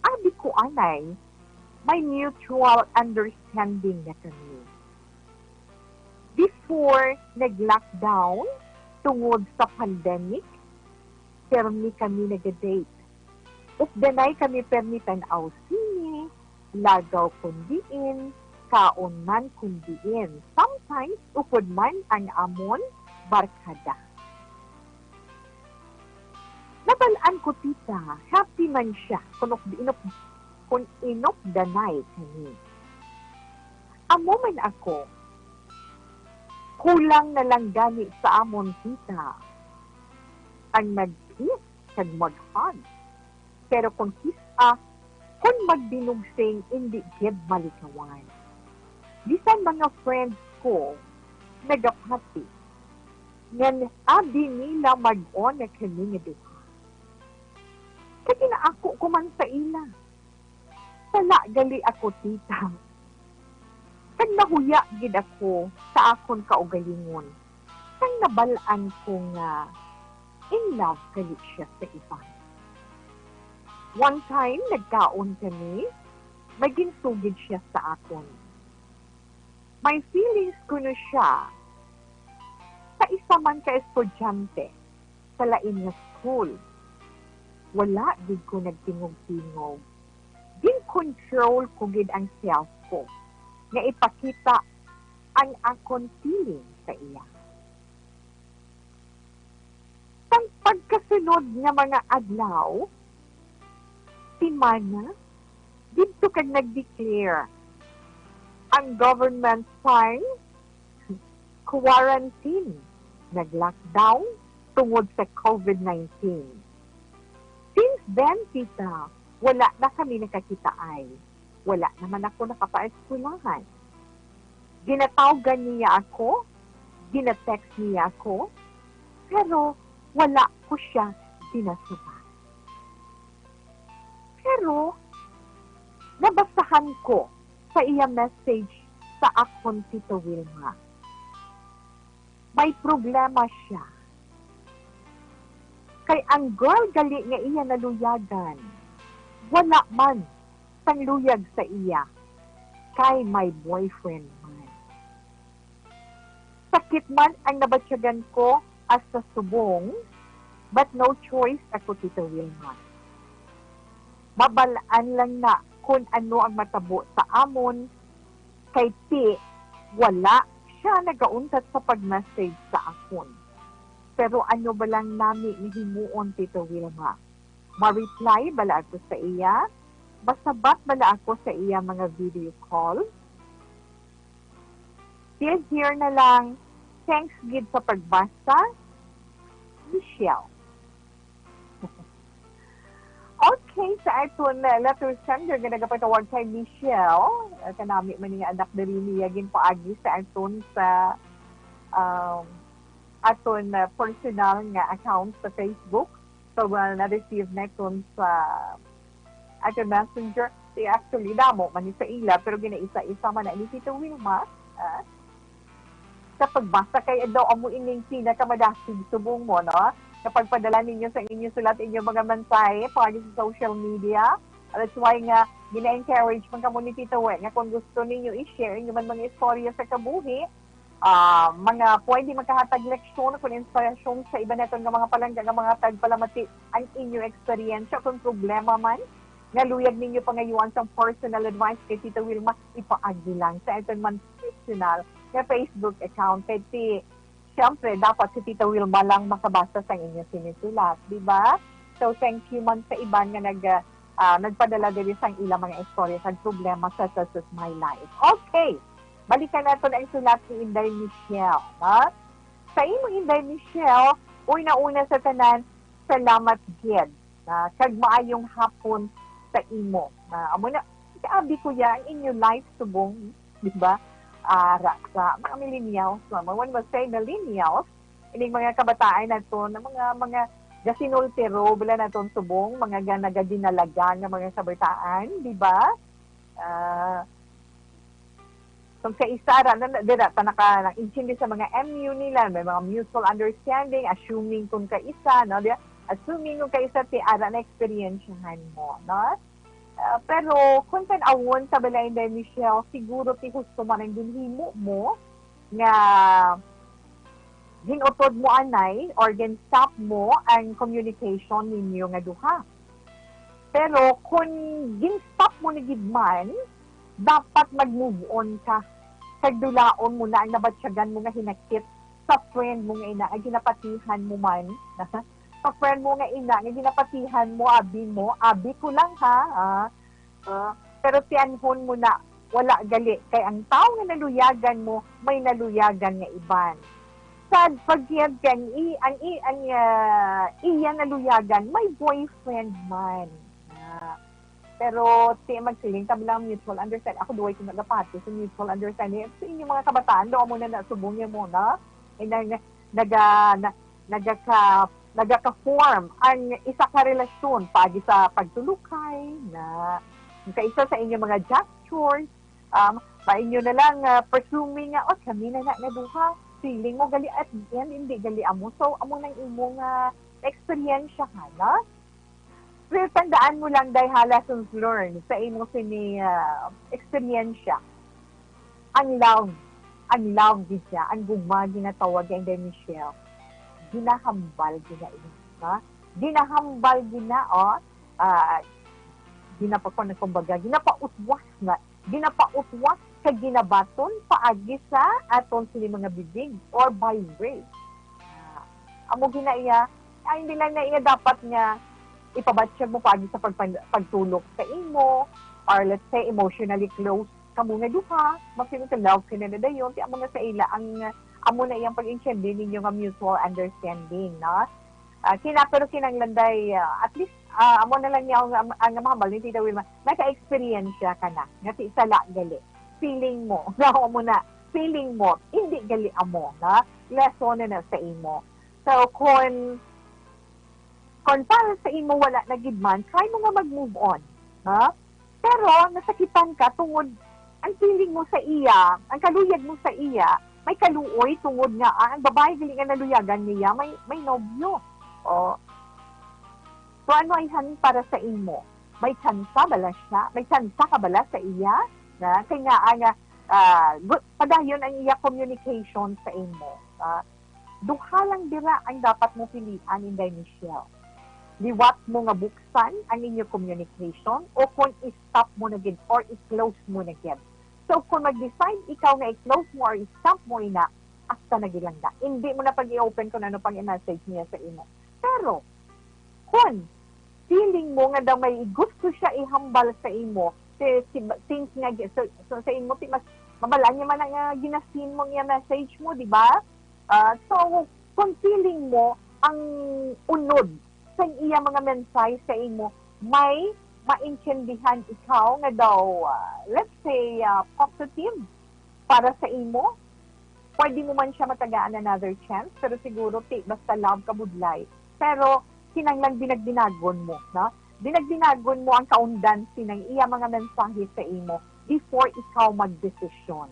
Abi ko anay, may mutual understanding na kami. Before nag-lockdown, tungod sa pandemic, permi kami naga-date. Updanay kami permi tan-aw sine, lagaw kon diin, kaon man kon diin. Sometimes, upod man ang amon barkada. Nabal-an ko, tita, happy man siya kun uk-, inuk-, kun inupdanay kami. Amo man ako, kulang na lang gani sa amon, tita, ang mag-kiss kag mag-hug. Pero kon kis-a, kon magbinugsing, indi gid malikawan. Bisan mga friends ko nagapati nga abi nila mag-on na kami nga duha. Kag ginaako ko man sa ila. Sala gali ako, tita. Kag nahuya gid ako sa akon kaugalingon. Kag nabal-an ko nga in love gali siya sa iban. One time, nagkaon kami, may ginsugid siya sa akon. May feelings kuno siya sa isa man ka estudyante sa lain nga school. Wala gid ko nagtingog-tingog. Gin-control ko gid ang self ko nga ipakita ang akon feeling sa iya. Sang pagkasunod nga mga adlaw, semana, didto kag nag-declare ang government time quarantine, nag-lockdown tungod sa COVID nineteen. Since then, tita, wala na kami nakakitaay. Wala naman ako nakapaeskwelahan. Ginatawgan niya ako, ginatext niya ako, pero wala ko siya ginasubat. Pero nabasahan ko sa iya message sa akon, Tita Wilma. May problema siya. Kay ang girl gali nga iya naluyagan, wala man sang luyag sa iya, kay may boyfriend man. Sakit man ang nabatyagan ko hasta subong, but no choice ako, Tita Wilma. Mabal-an lang na kun ano ang matabo sa amon, kay ti wala siya nagauntat sa pag-message sa akon. Pero ano ba lang nami nga himuon, Tita Wilma? Ma-reply bala ako sa iya? Masabat bala ako sa iya mga video call? Till here na lang. Thanks gid sa pagbasa, Michelle. Okay, sa aton, uh, letter sender nga nagapatawag kay Michelle, uh, kanami man nga anak diri niya ginpaagi sa aton sa, um, aton, uh, personal nga account sa Facebook. So, uh, na-receive naton sa aton messenger. Si actually, damo man ni sa ila, pero ginaisa-isa man na ni Tita Wilma. Ah, sa pagbasa kay daw amo ining pinakamadasig subong mo, no? Kapag padala ninyo sa inyo sulat, inyo mga mensahe, paagi sa social media. That's why nga, gina-encourage man kamo ni Tita We, nga kung gusto ninyo i-share inyo man mga istorya sa kabuhi, ah, mga pwede makahatag leksyon kung inspirasyon sa iban naton nga mga palangga nga mga tagpalamati ang inyo eksperyensya kung problema man nga luyag ninyo pangayuan sang personal advice kay Tita Wilma, ipaagi lang sa aton man personal nga Facebook account. Kay ti, siyempre, dapat si Tita Wilma lang makabasa sang inyo sinisulat, di ba? So, thank you man sa iban nga nag, ah, nagpadala diri sang ilang mga istorya kag problema such as my life. Okay, balikan naton ang sulat ni Inday Michelle, ha? Sa imo, Inday Michelle, una-una sa tanan, salamat gid, ah, kag maayong hapon sa imo. Ah, amo na, abi ko ya, ang inyo life subong, di ba? Ara sa mga millennials, no? When we say millennials, ining mga kabataan naton, na mga, mga gasinultiro, bala naton subong, mga ga-, nagadinalaga nga mga kabataan, di ba? Ah, kung sa isa ra, na, na, dira, ta naka, nag-intindi sa mga M U nila, may mga mutual understanding, assuming kung kaisa, no? Di, assuming kung kaisa, ti ara na eksperyensyahan mo, no? Ah, pero kung tan-awon sa balay ni Michelle, siguro ti husto man ang ginhimo mo nga ginutod mo anay or gin-stop mo ang communication ninyo nga duha. Pero kung gin-stop mo na gid man, dapat mag-move on ka. Kag dulaon mo na ang nabatyagan mo nga hinakit sa friend mo nga ina, nga ginapatihan mo man. Sa friend mo nga ina, nga ginapatihan mo, abi mo, abi ko lang ha, ah. Ah, pero tiyanhon mo na, wala gali. Kay ang tawo nga naluyagan mo, may naluyagan nga iban. Sad pa gid kay ang i-, ang i-, ang, ah, iya naluyagan, may boyfriend man. Ah, pero ti magsiling kami lang mutual understanding. Ako, duway ko nagapati sa mutual understanding. Sa inyong mga kabataan, do mo na nasubong niya muna. Ay, na, na, naga, na, nagaka-, nagaka-form ang isa ka relasyon paagi sa pagtulukay na sa isa sa inyong mga gestures, um, mainyo na lang, ah, presuming nga, "Oh, kami na na nga duha." Feeling mo gali at the end, hindi gali amo. So, amo nang imong, ah, eksperyensya, ha, na? Pero tandaan mo lang, day, ha, lessons learned sa imo sini, ah, eksperyensya. Ang love, ang love gid siya, ang gugma ginatawag kay Inday Michelle. Ginahambal gina ini, ha? Ginahambal gina, oh, ah, ginapa-, kung, kumbaga, ginapautwas na, ginapautwas kag ginabaton paagi sa aton sini mga bibig or by way. Ah, amo gina iya, ay, hindi lang na iya dapat nga ipabatyag mo paagi sa pagpan-, pagtulok sa imo, or let's say, emotionally close kamo nga duha, mafeeling ka love ka na na dayon, ti amo na sa ila ang, amo na iyang pag-intindi ninyo nga mutual understanding, no? Ah, kina-, pero kinahanglan day, ah, at least, ah, amo na lang niya ang, ang, ang mahambal ni Tita Wilma, naka-experience siya ka na, nga ti sala gali. Feeling mo, nga amo na, feeling mo, hindi gali amo, no? Lesson na na sa imo. So, kung, kung para sa imo wala na gid man, try mo nga mag-move on, ha? Pero nasakitan ka tungod ang feeling mo sa iya, ang kaluyag mo sa iya, may kaluoy tungod nga, ah, ang babae gali nga naluyagan niya, may, may nobyo. O. So, ano ay han para sa imo? May tsansa bala siya? May tsansa ka bala sa iya? Na, kay nga, ah, nga, ah, gu-, padayon ang iya communication sa imo. Ah, duha lang dira ang dapat mo pilian, Inday Michelle. Liwat mo nga buksan ang inyo communication o kung i-stop mo na gid or i-close mo na gid. So, kung mag-decide ikaw nga i-close mo or i-stop mo ina, asta na gid lang da. Hindi mo na pag-i-open kung ano pang i-message niya sa imo. Pero, kung feeling mo nga daw may gusto siya ihambal sa imo, si-, si-, since nga gi-, so, so sa imo, ti-, mas mabalaan niya man ang, ah, ginasin mo nga message mo, di ba? Ah, so, kung feeling mo ang unod sa iya mga mensahe sa imo, may maintindihan ikaw nga daw, ah, let's say, ah, positive para sa imo, pwede mo man siya matagaan another chance, pero siguro, ti, basta love ka budlay. Pero kinahanglan binagbinagon mo, no? Binagbinagon mo ang kaundan sining iya mga mensahe sa imo before ikaw magdesisyon.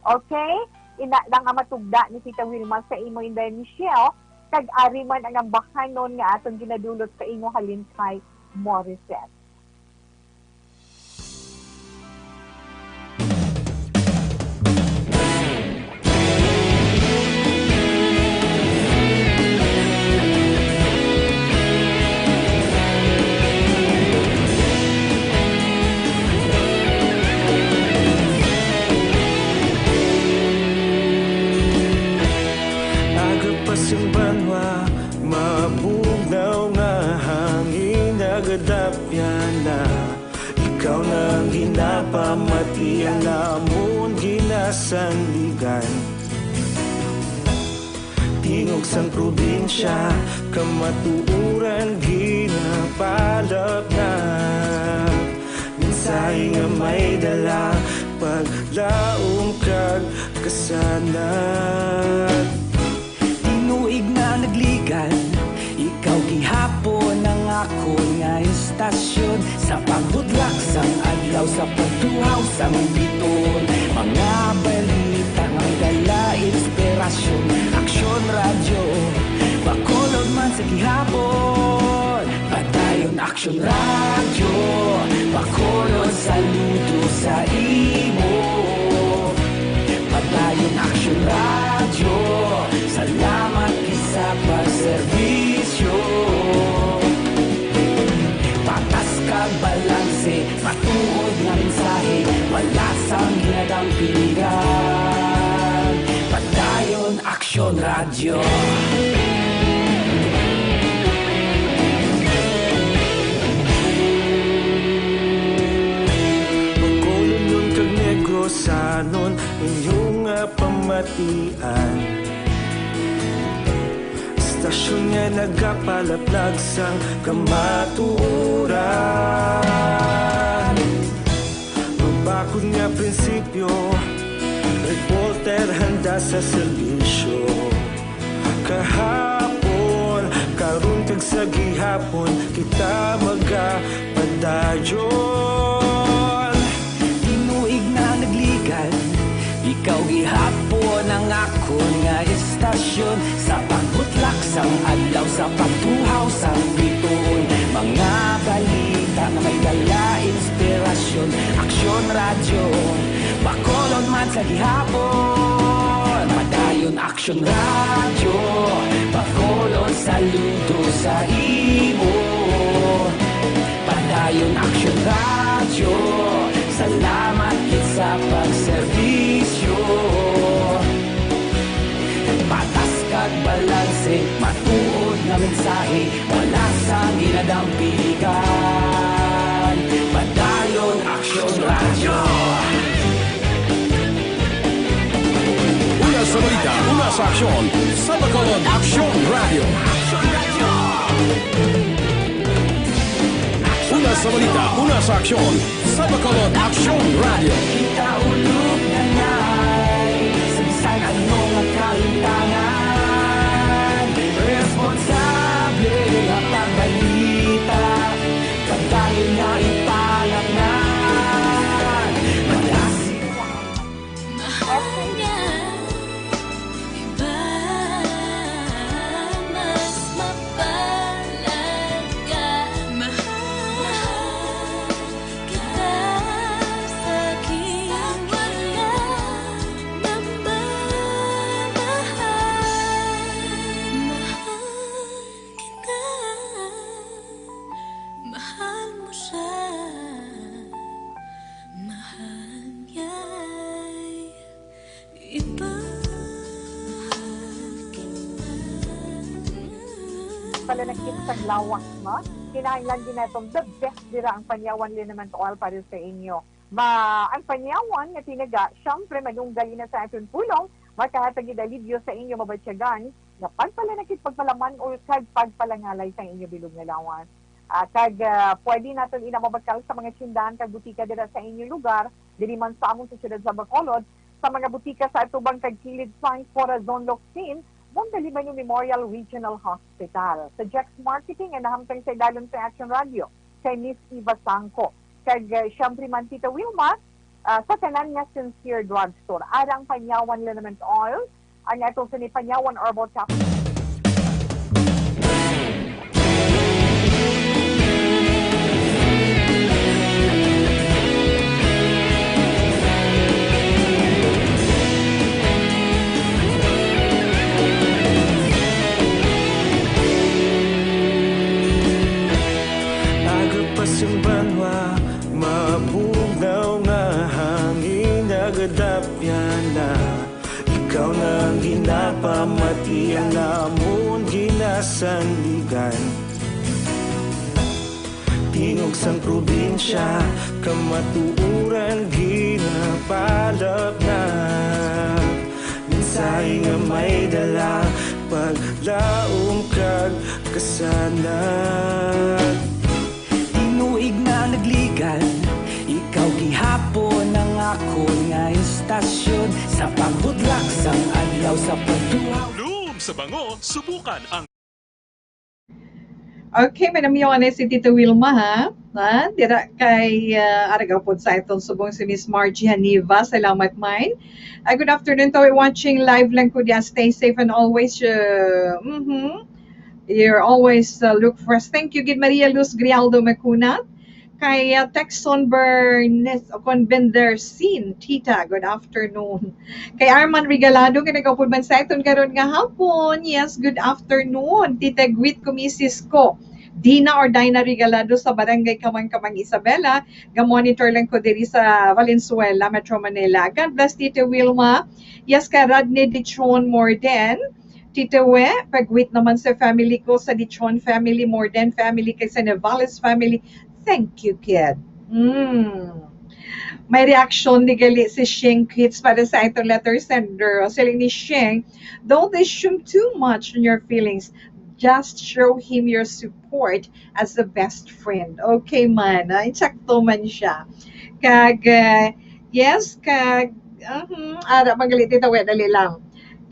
Okay? Ina lang ang matugda ni Tita Wilma sa imo, Inday Michelle, kag ari man ang ambahanon nga aton ginadulot sa imo halin kay Morissette. Aga pa sing banwa, mabugnaw nga hangin nagadapyan na. Ikaw na ang ginapamati, ang amon ginasandigan. Tingog sang probinsya, kamatuoran ginapalapnap. Mensahe nga may dala, paglaom kag kasanag. Tinuig na nagligan, ikaw gihapon ang akon nga istasyon. Sa pagbudlak sang adlaw, sa pagtuhaw sang biton, mga balita nga may dala inspirasyon. Aksyon Radyo, Bacolod man sa gihapon. Padayon Aksyon Radyo, Bacolod, saludo sa imo. Padayon Aksyon Radyo, salamat gid sa pagserbisyo. Patas kag balanse, matuod nga mensahe, wala sang ginadampingan. Padayon Aksyon Radyo. Bacolodnon kag Negrosanon, inyo nga pamatian. Istasyon nga nagapalaplag sang kamatuoran. Mabakod nga prinsipyo, reporter handa sa serbisyo. Kahapon, karon kag sa gihapon, kita magapadayon. Tinuig na nagligan, ikaw gihapon ang akon nga istasyon. Sa pagbutlak sang adlaw, sa pagtuhaw sang bituon, mga balita nga may dala inspirasyon. Aksyon Radyo, Bacolod man sa gihapon. Padayon Aksyon Radyo, Bacolod, saludo sa imo. Padayon Aksyon Radyo, salamat gid sa pagserbisyo. Patas kag balanse, matuod Mensahe, wala sang ginadampigan. Padayon, Aksyon Radyo. Una sa balita, una sa aksyon, sa Bacolod, Aksyon Radyo. Una sa balita, una sa aksyon, sa Bacolod, Aksyon Radyo. Kita ulog na ngay, sa bisan ano nga kalimtangan, responsable nga pagbalita, pagdangin nga ipangatnan. Madasi Mahal niya iba, mas mapalad ka. Mahal kita sa aking wala namamahal. Mahal kita, mahal mo siya. Mahal niya'y iba. Pala nakita sang lawas, no? Kinahanglan din naton the best dira ang Panyawan Liniment Oil para sa inyo. Ma, ang Panyawan nga tinaga, syempre, manunggal ina sa aton pulong, makahatag gid alibyo sa inyo mabatyagan nga pagpalanakit, pagpalaman o kag pagpalangalay sa inyo bilog nga lawas. Ah, kag, ah, pwede naton ina mabakal sa mga tindahan kag butika dira sa inyo lugar, diri man sa amon sa siyudad sa Bacolod, sa mga butika sa atubang kag kilid sang Corazon Locsin, Mondalibano Memorial Regional Hospital. Sa Jex Marketing nga nahamtang sa idalom sa Action Radio, kay Miss Eva Sangco. Kag, ah, siyempre man, Tita Wilma, ah, sa tanan nga Sincere Drugstore. Ara ang Panyawan Liniment Oil, ang atong sini Panyawan Herbal Capsule. Agapas ang banwa, mabugnaw nga hangin, nagadapyan na. Ikaw na ang ginapamati, ang amon ginasandigan. Tingog sang probinsya, kamatuoran ginapalapnap. Mensahe nga may dala, paglaom kag kasanag. Tinuig na nagligan, ikaw gihapon ang akon nga istasyon. Sa pagbudlak sang adlaw, sa pagtuhaw. Lum sa bango, subukan ang Okay, manamyo na si Tita Wilma, ha? Ha? Dira kay, ah, ara gihapon sa atong subong si Miss Margie Haniva. Salamat, man. Ah, good afternoon to watching live lang ko diya. Stay safe and always, uh, mhm. You're always, uh, look fresh. Thank you, gid Maria Luz Grialdo Macunat. Kay, uh, Texon Bernes, o kon Bendersin, Tita, good afternoon. Kay Arman Regalado, nga nag-upod man sa aton karon nga hapon. Yes, good afternoon, Tita Gwit ko, misis ko. Dina or Dina Regalado sa Barangay Kamang-Kamang, Isabela. Ga-monitor lang ko diri sa Valenzuela, Metro Manila. God bless, Tita Wilma. Yes, kay Rodney Dichon Morden. Tita We, pag-greet naman sa family ko, sa Dichon family, Morden family, kay sa Navales family. Thank you, kid. Mm. May reaction ni gali si Sheng Kids para sa itong letter sender. Siling ni Sheng, "Don't assume too much on your feelings. Just show him your support as the best friend." Okay man, ah, insakto man siya. Kag, ah, yes, kag, mhm, ara man gali, Tita We, dali lang.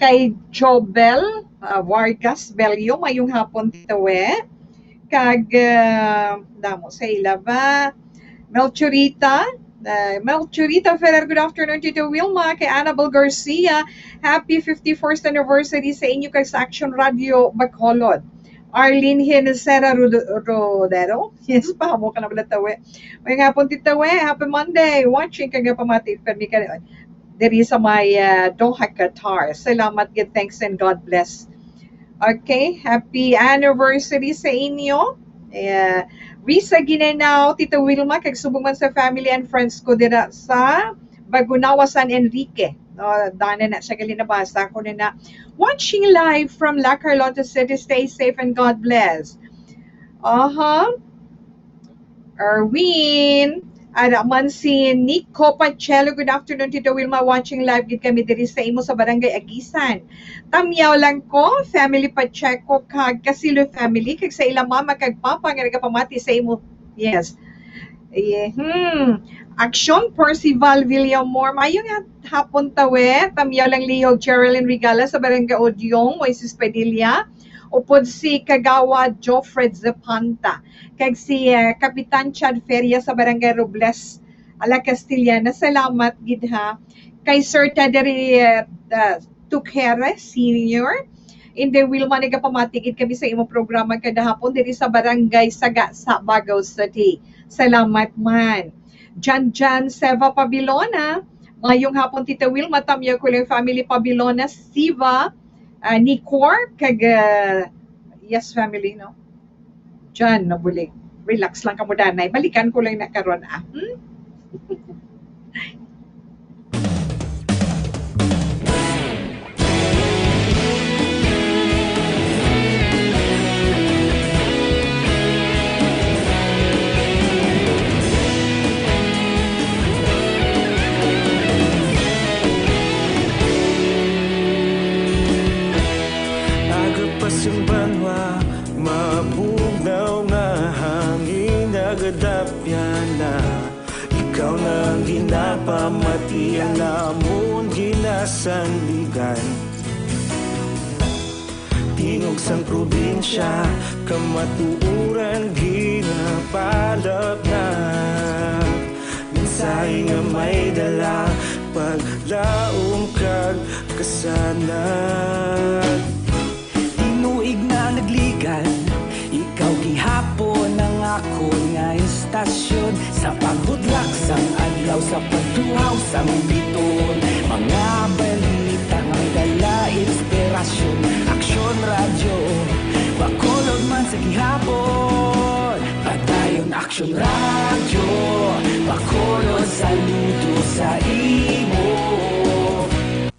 Kay Jobel, ah, Vargas Bello, mayong hapon, Tita We. Kag, ah, damo sa ila ba? Melchorita, ah, Melchorita Ferrer, good afternoon, Tita Wilma. Kay Annabel Garcia, happy fifty-first anniversary sa inyo kag sa Action Radio Bacolod. Arlene Hinesera Rod-, Rodero, yes, pahamo ka na pala, Tita We. Mayong hapon, Tita We. Happy Monday. Watching kag pamati, permi ka diri sa may, ah, Doha, Qatar. Salamat gid, thanks and God bless. Okay, happy anniversary sa inyo. Eh, Risa Ginenao, Tita Wilma, kag subong man sa family and friends ko dira sa Bagunawa, San Enrique. Uh, dana na siya gali nabasa ko na na. Watching live from La Carlota City. Stay safe and God bless. Aha. Erwin. Ara man si Nico Pachelo. Good afternoon, Tita Wilma. Watching live gid kami diri sa imo sa Barangay Agisan. Tamyaw lang ko, family Pacheco kag Casilo family, kag sa ila mama kag papa nga nagapamati sa imo. Yes. Eh, hmm. Action Percival Villamor. Maayong hapon, tawe. Tamyaw lang lihog, Geraldine Regala sa Barangay Odyong, Moises Padilla. Upod si Kagawad Joffred Zapanta. Kag si, eh, Kapitan Chad Feria sa Barangay Robles, ala Castillana. Salamat gid, ha. Kay Sir Teddy, eh, the Tuquere Senior. Inday Wilma, nagapamati gid kami sa imong programa kada hapon diri sa Barangay Saga sa Baguio City. Salamat man. Jan Jan Seva Pabilona, mayong hapon, Tita Wilma, tamyaw ko lang family Pabilona, Siva, ah, Nicor, kag, ah, yes, family, no? Jan, nabulig. Relax lang kamo, danay. Balikan ko lang na karon, ah. Hmm? Agapas ang banwa, mabugnaw nga hangin nagadapyan na. Ikaw na ang ginapamati, ang amon ginasandigan. Tingog sang probinsya, kamatuoran ginapalapnag. Mensahe nga may dala, paglaom kag kasanag. Tinuig na nagligad, ikaw gihapon ang akon nga istasyon. Sa paghudlak sang adlaw, sa pagtuhaw sang biton, mga balita nga dala inspirasyon. Aksyon Radyo Bacolod man sa gihapon. Padayon Aksyon Radyo Bacolod, saludo sa imo.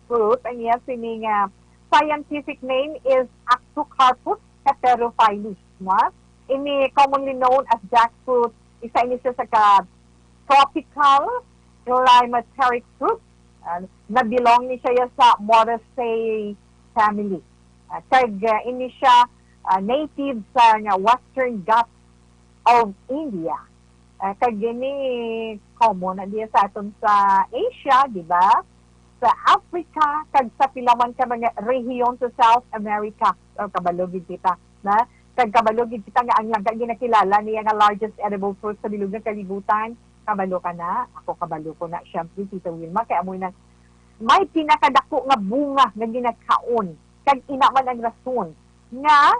Fruit, ang iya sini nga scientific name is Axocarpus heterophyllus, na? Ini commonly known as jackfruit, isa ini siya sa ka tropical climateric fruit. Ah, na-belong ni siya sa Moraceae family. Ah, kag, ah, ini siya, ah, native sa nga Western Ghats of India. Ah, kag ini common na diya sa aton sa Asia, di ba? Sa Africa, kag sa pila man ka mga rehiyon sa South America. O, kabalo gid kita, na? Kag kabalo gid kita nga ang langka ginakilala niya nga largest edible fruit sa bilog nga kalibutan. Kabalo ka na? Ako, kabalo ko na, syempre, Tita Wilma, kay amoy nang may pinakadako nga bunga nga ginakaon. Kag ina man ang rason nga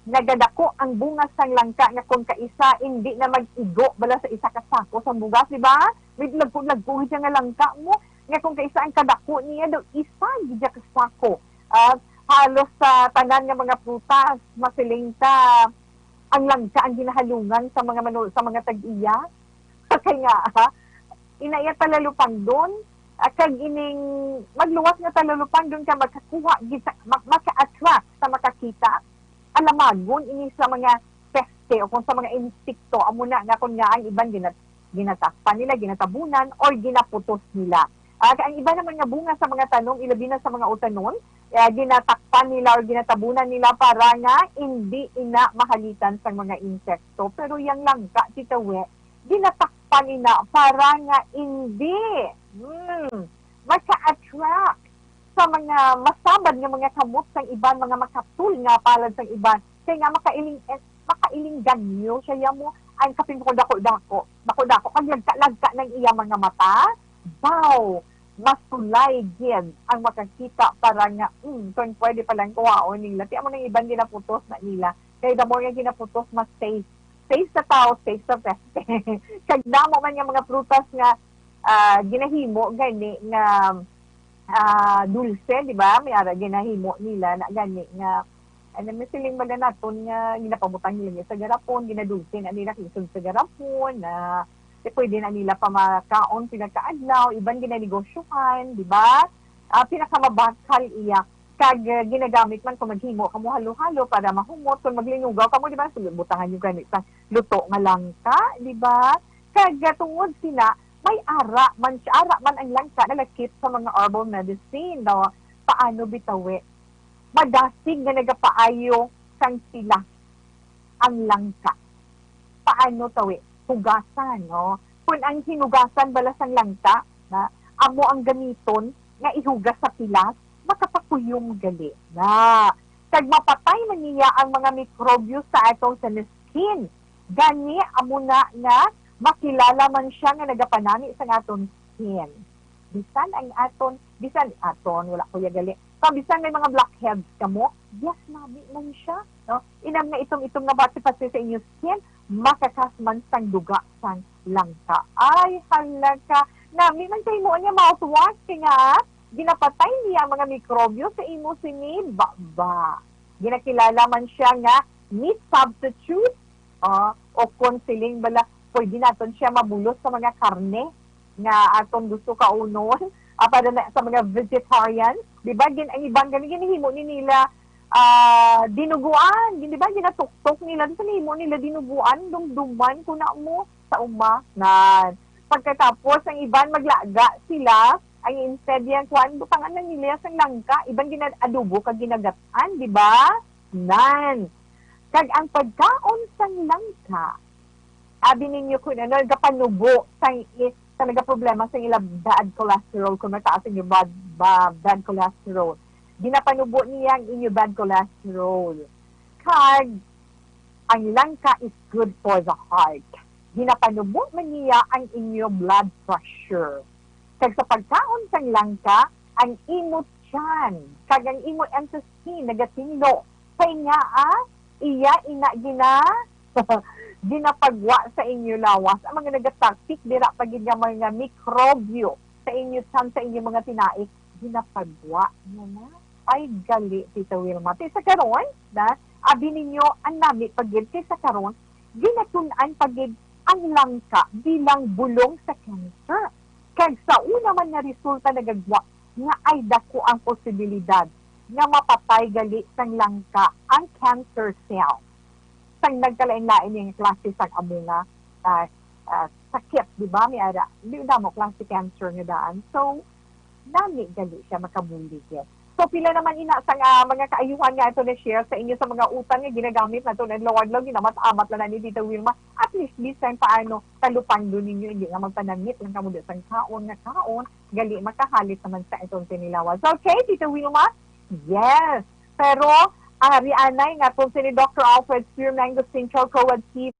nagadako ang bunga sang langka, nga kon kaisa indi na mag-igo bala sa isa ka sako sang bugas, di ba? May lagko-lagko siya nga langka mo, nga kon kaisa ang kadako niya daw isa gid ka sako. Ah, halos sa tanan nga mga prutas, masiling ta ang langka ang ginahalungan sa mga manu-, sa mga tag-iya. Kay nga, ha, ina iya talalupangdon, ah, kag ining magluwas nga talalupangdon ka makakuha gid sa, mak-, maka-attract sa makakita, alamagon ini sa mga peste o kung sa mga insekto, amo na nga kung nga ang iban ginat-, ginatakpan nila, ginatabunan, or ginaputos nila. Ah, ang iba naman nga bunga sa mga tanom, ilabi na sa mga utanon, eh, ginatakpan nila or ginatabunan nila para nga hindi ina mahalitan sa mga insekto. Pero yang langka, Tita We, ginatakpan ina para nga hindi, hmm, maka-attract sa mga masabad nga mga kamot sang iban, mga makatul nga palad sang iban. Kay nga makailing, eh, makailingganyo siya, ya mo, ang kapin ko dako-dako, dako-dako, kag lagka-lagka ng iya mga mata, baw, masulay gid ang makakita para nga, mm, kung pwede palang kuhaon nila. Ti amo nang iban ginaputos na nila. Kay the more nga ginaputos, mas safe. Safe sa tao, safe sa peste. Kag damo man nga mga prutas nga, ah, ginahimo gani nga, ah, dulce, di ba? May ara ginahimo nila na gani nga, ano, may siling bala naton nga ginapabutang nila sa garapon, ginadulce na nila lisod sa garapon, na Di pwede na nila pamakaon pinagkaadlaw, iban ginanegosyohan, di ba? Ah, pinakamabakal iya. Kag, ah, ginagamit man kung maghimo kamo halo-halo para mahumot, kung maglinugaw kamo, di ba? So, butangan niyo gani sa luto nga langka, di ba? Kag, ah, tungod sina, may ara man siya, ara man ang langka nalakip sa mga herbal medicine, no? Paano bitawi? Madasig nga nagapaayo sang pilas ang langka. Paano tawi? Hugasan, no? Kung ang hinugasan bala sang langka, na, amo ang gamiton nga ihugas sa pilas, makapakuyom gali na. Kag mapatay man niya ang mga mikrobyo sa atong sa skin. Gani, amo na nga makilala man siya nga nagapanami sa aton skin. Bisan ang aton, bisan aton, wala ko ya gali. Pabisan may mga blackheads kamo, yes, nami man siya, no? Inam nga itom-itom nga patsi-patsi sa inyo skin, makakas man sang duga sang langka. Ay, hala ka. Nami man sa imo niya mouthwash, kay nga, ginapatay niya ang mga mikrobyo sa imo sini baba. Ginakilala man siya nga meat substitute, ah, o kung siling bala, pwede naton siya mabulos sa mga karne nga aton gusto kaunon, ah, para na sa mga vegetarians, di ba? Gin-, ang iban gani ginahimo ni nila, ah, dinuguan, di ba? Ginatuktok nila, di ba? Ginahimo nila dinuguan, dumduman, kuna mo, sa uma. Nan. Pagkatapos, ang iban maglaga sila, ang instead yan, kuan, butangan lang nila sang langka, iban gina-adobo kag ginagat-an, di ba? Nan. Kag ang pagkaon sang langka, abi ninyo kun ano, gapanubo sang i-, sa nagaproblema sa ila bad cholesterol, kung mataas ang inyo bad, ba-, bad cholesterol. Ginapanubo niya ang inyo bad cholesterol. Kag ang langka is good for the heart. Ginapanubo man niya ang inyo blood pressure. Kag sa pagkaon sang langka, ang imo tiyan kag ang imo intestine nagatinlo. Kay nga, ah, iya ina gina-, ginapagwa sa inyo lawas ang mga nagatoxic dira pa gid nga mga mikrobyo sa inyo tiyan, sa inyo mga tinai, ginapagwa niya na. Ay, gali, Tita Wilma. Ti sa karon, na, abi ninyo, ang nami pa gid, kay sa karon, ginatun-an pa gid ang langka bilang bulong sa cancer. Kag sa una man nga resulta nagagwa nga ay dako ang posibilidad nga mapatay gali sang langka ang cancer cell. Sang nagkalain-lain nga klase sang amo nga, ah, ah, sakit, di ba? May ara, di damo klase cancer nga daan. So, nami gali siya makabulig. So, pila naman ina sang, ah, mga kaayuhan nga ato na-share sa inyo sa mga utang nga ginagamit nato na adlaw-adlaw, ginamat-amat lang na ni Tita Wilma. At least, bisan paano, talupangdo ninyo, hindi nga magpanangit lang kamo di sang kaon nga kaon, gali makahalit naman sa atong tinilawas. Okay, Tita Wilma? Yes. Pero, ang ari anay nga kung si ni Doctor Alfred Spearman, Gustin Choco, Tea,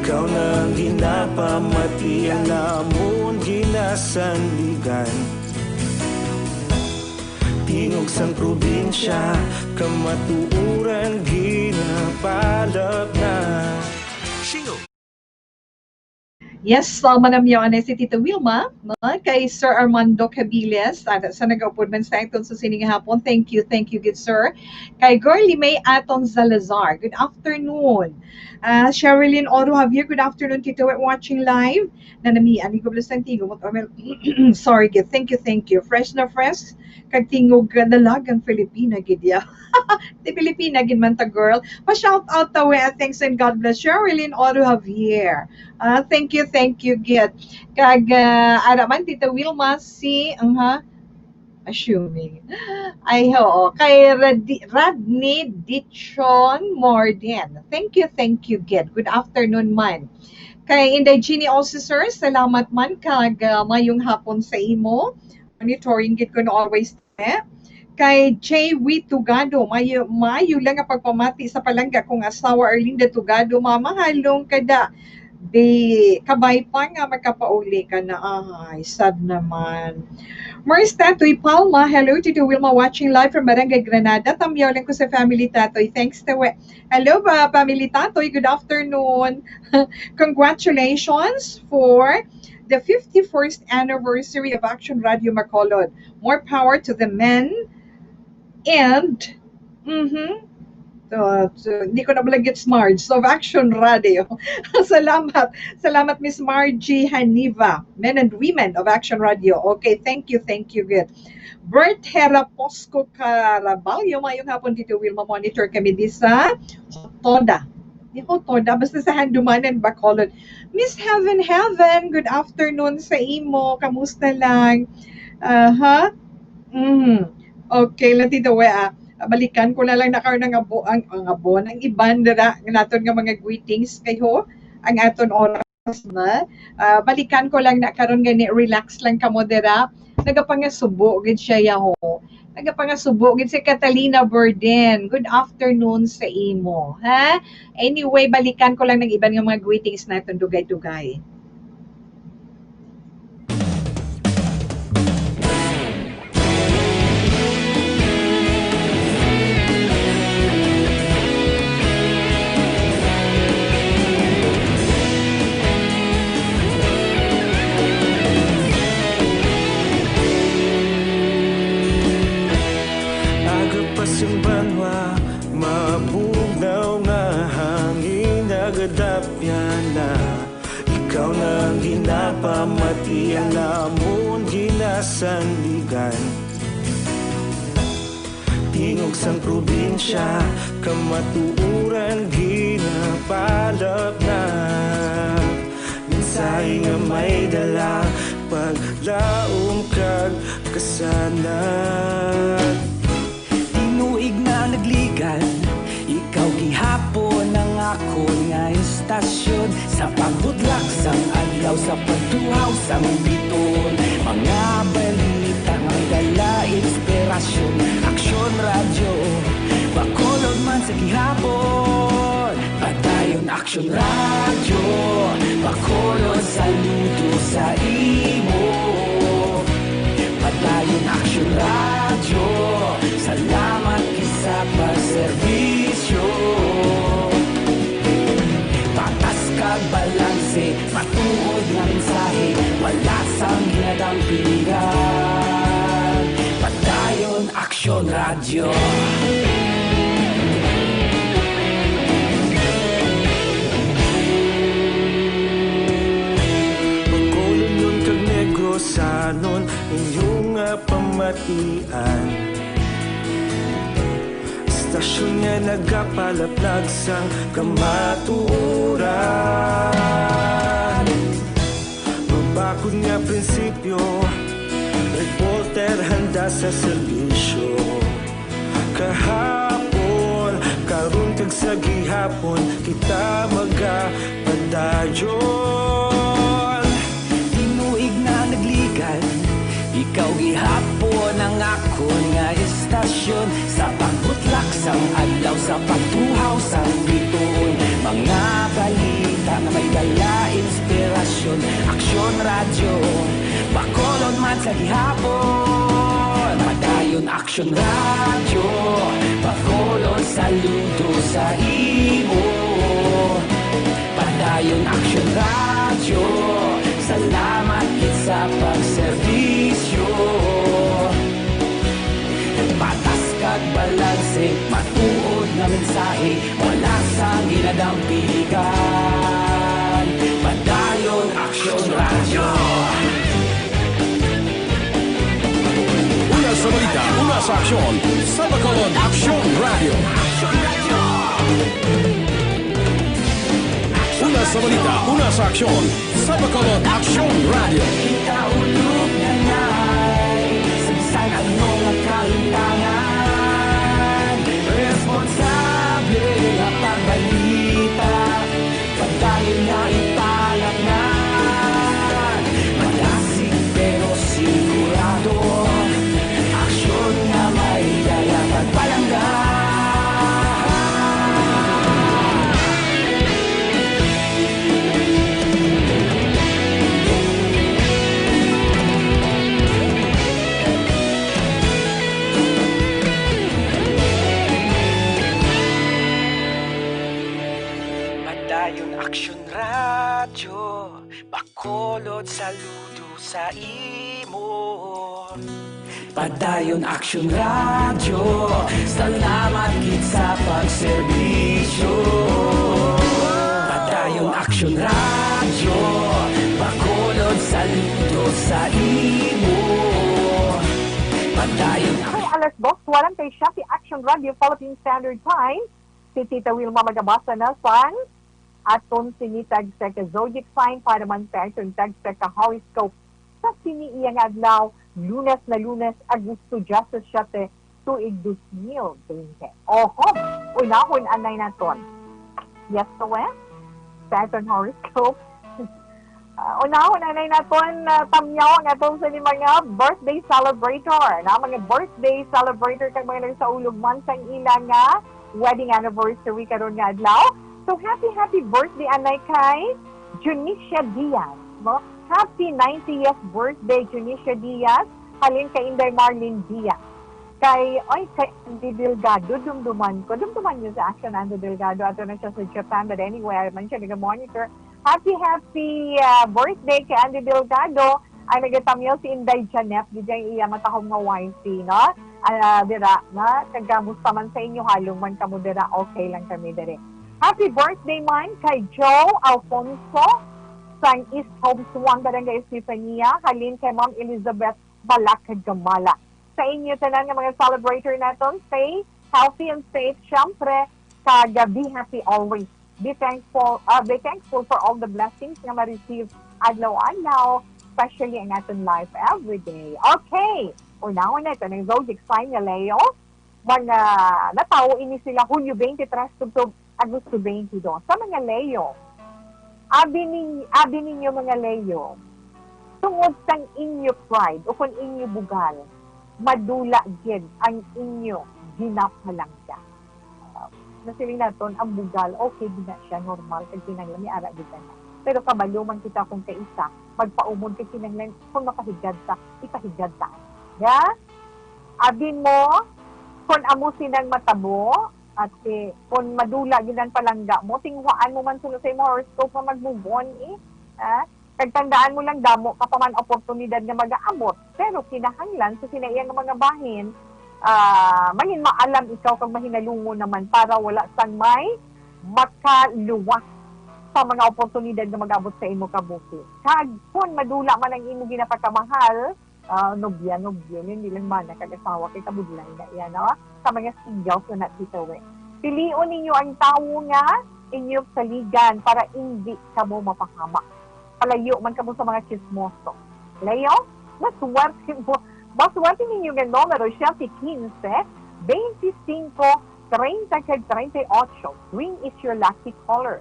Ikaw na ang ginapamati, ang amon ginasandigan. Tingog sang probinsya, kamatuoran ginapalab na. Shingo. Yes, so manamyo anay si Tita Wilma, no? Kay Sir Armando Cabiles, sa, sa nagaupod man sa aton sa sining hapon. Thank you, thank you, good sir. Kay Girlie May Atong Salazar, good afternoon. Uh, Sherilyn Oro Javier, good afternoon, Tito. We're watching live. Nanamian ni Goblas Santigo, sorry, good. Thank you, thank you. Fresh na fresh, kag tingog nga dalagang Filipina gid ya. Di Filipina gid man ta, girl. Pa-shout out ta we, thanks and God bless. Sherilyn Oro Javier. Ah, thank you, thank you gid. Kag ah, ara man, Tita Wilma, si, aha, assuming. Ay, oo. Kay Radi- Radney Dichon Morden. Thank you, thank you gid. Good afternoon man. Kay Inday Jeannie also, sir, salamat man kag ah, mayong hapon sa imo. Monitoring gid ko no always. Eh? Kay J W Tugado, mayo, mayo lang nga pagpamati sa palangga kong asawa Arlinda Tugado, mama, halong kada. Di, kabay pa nga makapauli ka na. Ay, sad naman. Mars Tatoy Palma, hello, Tito Wilma, watching live from Barangay Granada. Tamyaw lang ko sa family Tatoy. Thanks to we. Hello ba, family Tatoy. Good afternoon. Congratulations for the fifty-first anniversary of Action Radio Bacolod. More power to the men. And, mm-hmm, uh, so, hindi ko na pala gets Marge. So, of Action Radio. Salamat. Salamat, Miss Margie Haniva. Men and women of Action Radio. Okay, thank you, thank you. Good. Bert Heraposco Caraballo, mayong hapon dito, Wilma. Monitor kami di sa Hotoda. Di Hotoda, basta sa Handumanan, Bacolod. Miss Heaven Heaven, good afternoon sa imo. Kamusta lang? Aha. Mm. Okay, lang, Tito We, ah. Balikan ko na lang na karon ang abo, ang, ang abon, ang iban dira nga naton nga mga greetings kay ho, ang aton oras na. Ah, balikan ko lang na karon gani, relax lang kamo dira. Nagapangasubo gid siya, yaho. Nagapangasubo gid si Catalina Burden. Good afternoon sa imo, ha? Anyway, balikan ko lang ng iban nga mga greetings naton dugay-dugay. Aga pa sing banwa, mabugnaw nga hangin nagadapyan na. Ikaw na ang ginapamati, ang amon ginasandigan. Tingog sang probinsya, kamatuoran ginapalapnap. Mensahe nga may dala, paglaom kag kasanag. Tinuig na nagligan, ikaw gihapon ang akon nga istasyon. Sa pagbutlak sang adlaw, sa pagtuhaw sang biton, mga balita nga may dala inspirasyon. Aksyon Radyo Bacolod man sa gihapon. Padayon Aksyon Radyo Bacolod, saludo sa imo. Padayon Aksyon Radyo, salamat gid sa pagserbisyo. Patas kag balanse, matuod nga mensahe, wala sang ginadampingan. Padayon Aksyon Radyo. Bacolodnon kag Negrosanon, inyo nga pamatian. Istasyon nga nagapalaplag sang kamatuoran. Mabakod nga prinsipyo, reporter handa sa serbisyo. Kahapon, karon kag sa gihapon, kita magapadayon. Tinuig na nagligan, ikaw gihapon ang akon nga istasyon. Sa pagbutlak sang adlaw, sa pagtuhaw sang biton, mga balita nga may Aksyon Radyo, Bacolod man sa gihapon. Padayon Aksyon Radyo, Bacolod saludo sa imo. Padayon Aksyon Radyo, salamat gid sa pagserbisyo. Patas kag balanse, matuod nga mensahe, wala sang ginadampiligan. Padayon Aksyon Radyo. Una sa balita, una sa aksyon, sa Bacolod Aksyon Radyo. Una sa balita, una sa aksyon, sa Bacolod Aksyon Radyo. Kita ulog na ngay, sang ano nga kaintangan, responsable nga pagbalita, padayon nga ipalatnan. Malasig pero sigurado, aksyon nga may dala pagpalangga. Padayon Aksyon Radyo, Bacolod saludo sa imo. Padayon Aksyon Radyo, salamat gid sa pagserbisyo. Padayon Aksyon Radyo, Bacolod saludo sa imo. Padayon. Kay alas dos, walang kay siya si Aksyon Radyo Philippine Standard Time. Si Tita Wilma magabasa na sang aton sini tagsa ka zodiac sign para man sa aton tagsa ka horoscope sa sini iya nga adlaw, Lunes na Lunes, Agosto diyasisiete, tuig dos mil bente. Oho, unahon anay naton. Yes, so, eh? Sa aton horoscope. Ah, unahon anay naton, ah, tamyaw ang aton sa ni mga birthday celebrator, na mga birthday celebrator kag mga nagsaulog man sang ila nga wedding anniversary karon nga adlaw. So, happy, happy birthday anay kay Junicia Diaz, no? Happy ninetieth birthday, Junicia Diaz. Halin kay Inday Marlene Diaz. Kay, oy, kay Andy Delgado, dumduman ko. Dumduman niyo sa Action Andy Delgado. Ato na siya sa Japan. But anyway, man siya nag-monitor. Happy, happy, ah, birthday kay Andy Delgado. Ang nagatamyaw si Inday Janet, di dyan iya matahom nga wifey, no? Ah, dira, na, kagamusta man sa inyo, halong man kamo dira, okay lang kami diri. Happy birthday man kay Joe Alfonso, sang East Homes One, Barangay Estefania, halin kay Ma'am Elizabeth Balak kag Gamala. Sa inyo tanan nga mga celebrator naton, stay healthy and safe, syempre, kag, uh, be happy always. Be thankful, uh, be thankful for all the blessings nga ma-receive adlaw-adlaw, especially ang aton life every day. Okay, unahon na ito ng zodiac sign nga Leo. Mga natawo ini sila Hulyo twenty-three tubtob Agosto twenty-two. Sa mga Leo, abi, nin, abi ninyo, mga Leo, tungod sang inyo pride o kung inyo bugal, madula gid ang inyo ginapalangga. Ah, nasiling naton, ang bugal, okay gid na siya, normal, kag kinahanglan may ara gid na. Pero kabalo man kita kung kaisa, magpaumon kay kinahanglan, kung makahigad ta, ipahigad ta. Ya? Abi mo, kung amo sinang matabo, at, eh, kung madula gid ang palangga mo, tinguhaan mo man suno sa imong horoscope nga mag-move on, eh. Ha? Kag tandaan mo lang, damo ka pa man oportunidad nga magaabot. Pero kinahanglan sa sina iya nga mga bahin, ah, mangin maalam ikaw kag mahinalungon naman para wala sang may makaluwas sa mga oportunidad nga mag-abot sa imo kabuhi. Kag kung madula man ang imo ginapakamahal, ah, nobya, nobyo, hindi lang mana kag asawa kay kabudlay na iya, no? Sa mga singles na natitawi. Pilion ninyo ang tawo nga inyo saligan para hindi kamo mapahamak. Palayo man kamo sa mga chismoso. Leo, maswerte mo. Maswerte ninyo nga numero, siyete, quince, veinticinco, treinta kag treinta y ocho. Green is your lucky color.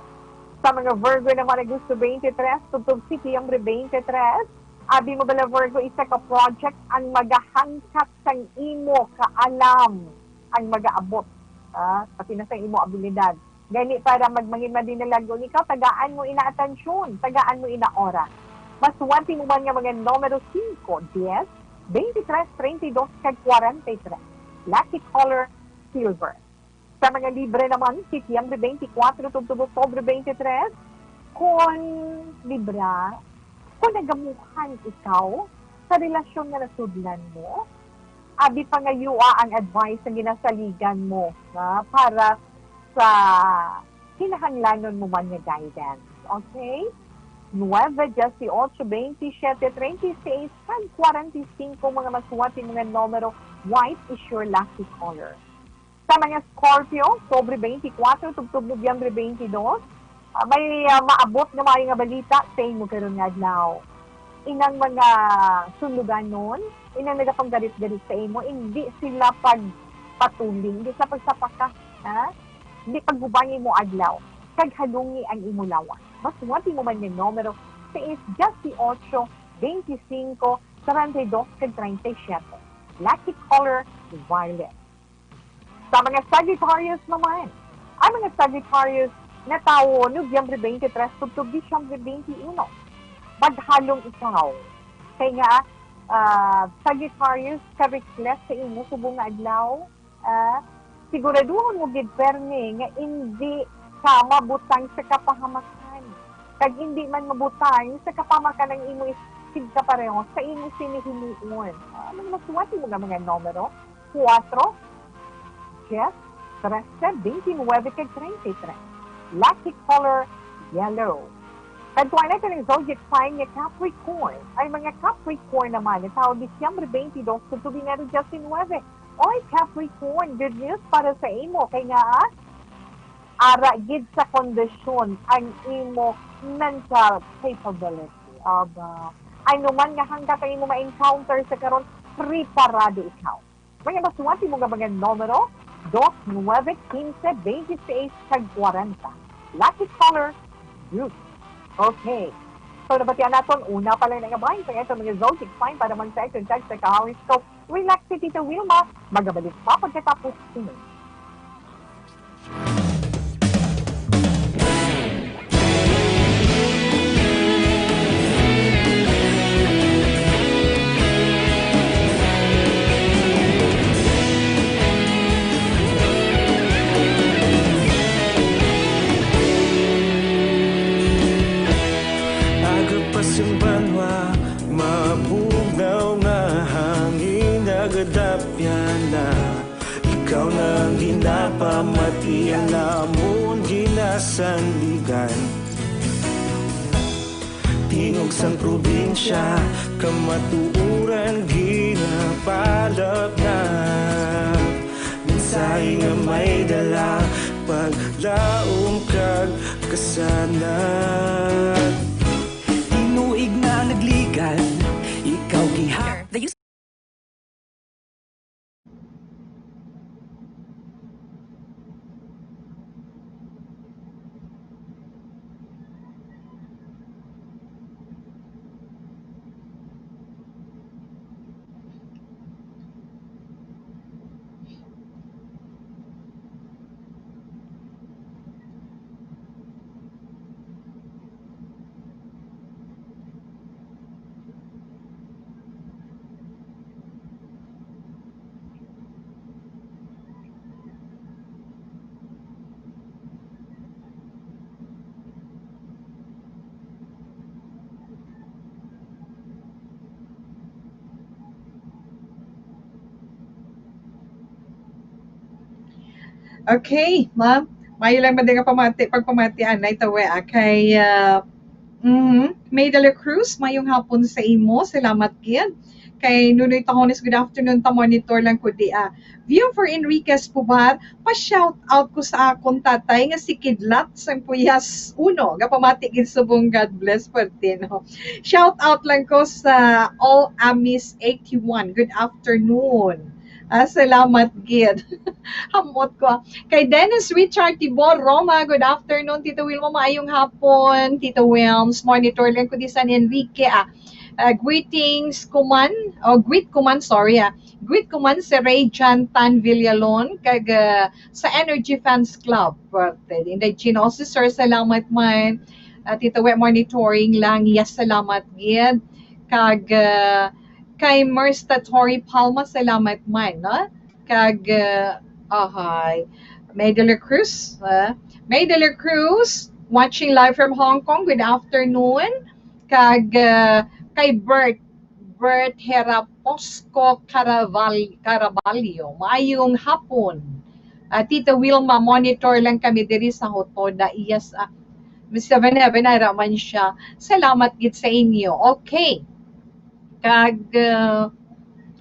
Sa mga Virgo naman, Agosto twenty-three, tubtob Setyembre twenty-three, abi mo bala, Virgo, isa ka project ang magahangkat sang imo kaalam ang magaabot, ah, pati na sa imo abilidad. Gani, para magmangin madinalag-on ikaw, tagaan mo ina atensyon, tagaan mo ina oras. Masuwati mo man nga mga numero singko, diyes, beintitres, treinta y dos, kag kwarenta y tres. Lucky color, silver. Sa mga Libra naman, Setyembre beintikwatro tubtob Oktubre beintitres, kon Libra, kon nagamuhan ikaw sa relasyon nga nasudlan mo, abi, pangayua ang advice nga ginasaligan mo, ha, para sa kinahanglanon mo man nga guidance. Okay? Nueve, dieciocho, veintisiete, treinta y seis, kag kwarenta y cinco, mga masuwati, mga numero, white is your lucky color. Sa mga Scorpio, Oktubre beintikwatro tubtob Nobyembre beinte dos, ah, may, ah, maabot nga maayo nga balita sa imo karon nga adlaw. Inang mga sunluganon, inang nagapanggarit-garit sa imo, hindi sila pagpatuling, hindi sila pagsapaka, ha? Hindi paggubangi mo adlaw, kag halungi ang imo lawas. Masuwati mo man nga numero, sais, dieciocho, veinticinco, treinta y dos, kag treinta y siete. Lucky color, violet. Sa mga Sagittarius naman, ang mga Sagittarius nga tawo Nobyembre twenty-three tubtob Disyembre twenty-one, maghalong ikaw. Kay nga, ah, Sagittarius, ka-reckless sa imo subong nga adlaw, ah, siguraduhon mo gid, permi, nga indi ka mabutang sa kapahamakan. Kag indi man mabutang sa kapahamakan ang imo is-, sigkapareho sa imo sini himuon. Ah, ano, masuwati mo nga mga numero? Kuwatro, diyes, trese, beintinuebe, kag treinta y tres. Lucky color, yellow. Kag kuha na ka ng zodiac sign nga Capricorn. Ay, mga Capricorn naman, ang tawo Disyembre twenty-two, tubtob Enero diecinuebe. Oy, Capricorn, good news para sa imo. Kay nga, ah, ara gid sa kondisyon ang imo mental capability. Aba, ano man nga hangkat ang imo ma-encounter sa karon, preparado ikaw. Mga masuwati mo nga mga numero, dos, nuebe, quince, veintiseis, kag kwarenta. Lucky color, blue. Okay. So, nabatian naton, una pa lang nga bahin sa aton mga zodiac sign para man sa action tag sa kahawis ko. Relax si Tita Wilma. Magabalik pa pagkatapos sini. Aga pa sang banwa, mabugnaw nga hangin, nagadapyan na. Ikaw na ang ginapamati, ang amon ginasandigan. Tingog sang probinsya, kamatuoran ginapalapnap. Mensahe nga may dala, paglaom kag kasanag. Tinuig na nagligan, ikaw giha- Okay, ma'am. Maayo lang man din nga pamati, pagpamati, anay, tawe, ah, kay, ah, mhm, May de la Cruz, mayong hapon sa imo. Salamat gid. Kay Nunoy Tahones, good afternoon, ta monitor lang ko di, ah. View for Enriquez Pubar, pa-shout out ko sa akon tatay nga si Kidlat sang Puyas Uno. Gapamati gid subong, God bless, parte, no? Shout out lang ko sa All Amis eighty-one. Good afternoon. Ah, salamat gid. Hamot ko, ah. Kay Dennis Richard Tibor Roma, good afternoon, Tito Wilma. Maayong hapon, Tito Wilms. Monitor lang ko di San Enrique, ah. Uh, greetings, kuman, o greet kuman, sorry, ah. Greet kuman si Ray Jan Tan Villalon, kag, uh, sa Energy Fans Club. Pwerte. Inday Gina, si Sir, salamat man. Uh, Tito We, monitoring lang. Yes, salamat gid. Kag, uh, kay Mersta Tori Palma, salamat man, no? Kag, uh, ahay. May de la Cruz, uh, May de la Cruz, watching live from Hong Kong. Good afternoon. Kag, uh, kay Bert, Bert Heraposco Caraval-, Caraballo. Maayong hapon. Ah, Tita Wilma, monitor lang kami diri sa Hotoda. Yes, ah, Miss Seven Heaven, ara man siya. Salamat gid sa inyo. Okay. Kag, uh,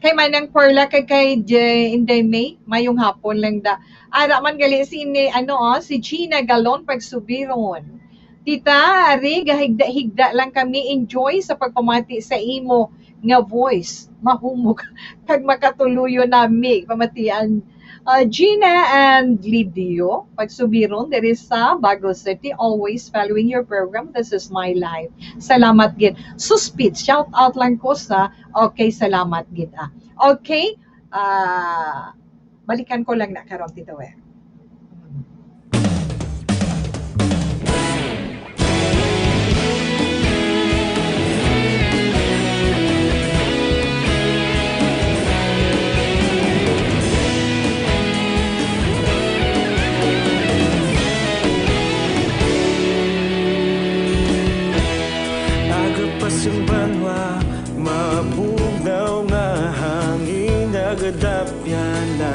kay Manang Perla, kag kay J-, Inday May, mayong hapon lang da. Ara man gali si ini, ano, oh, si Gina Galon Pagsubiron. Tita, ari, gahigda-higda lang kami. Enjoy sa pagpamati sa imo nga voice. Mahumog kag makatuluyo nami. Pamatian, uh, Gina and Lidio Pagsubiron diri sa Bago City. Always following your program. This is my life. Salamat gid. Suspid, shout out lang ko sa, okay, salamat gid, ah. Okay, ah, balikan ko lang na karon, Tito We. Aga pa sing banwa, mabugnaw nga hangin nagadapyan na.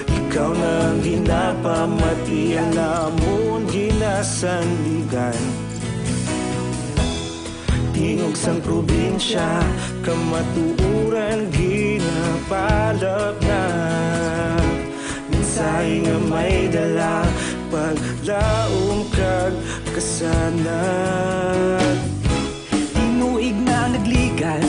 Ikaw na ang ginapamati, ang amon ginasandigan. Tingog sang probinsya, kamatuoran ginapalapnag. Mensahe nga may dala, paglaom kag kasanag. Tinuig na nagligad,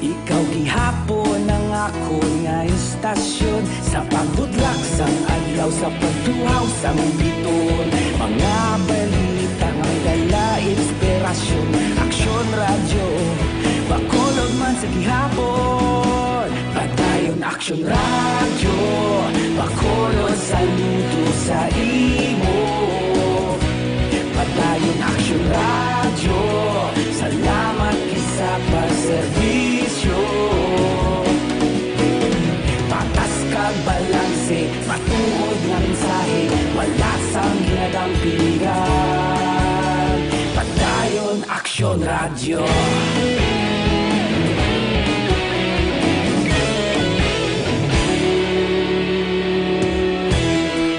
ikaw gihapon ang akon nga istasyon. Sa pagbutlak sang adlaw, sa pagtuhaw sang bituon, mga balita nga may dala inspirasyon. Aksyon Radyo, Bacolod man sa gihapon. Padayon Aksyon Radyo, Bacolod, saludo sa imo. Padayon Aksyon Radyo, salamat gid sa pagserbisyo. Patas kag balanse, matuod nga mensahe, wala sang ginadampigan. Padayon Aksyon Radyo.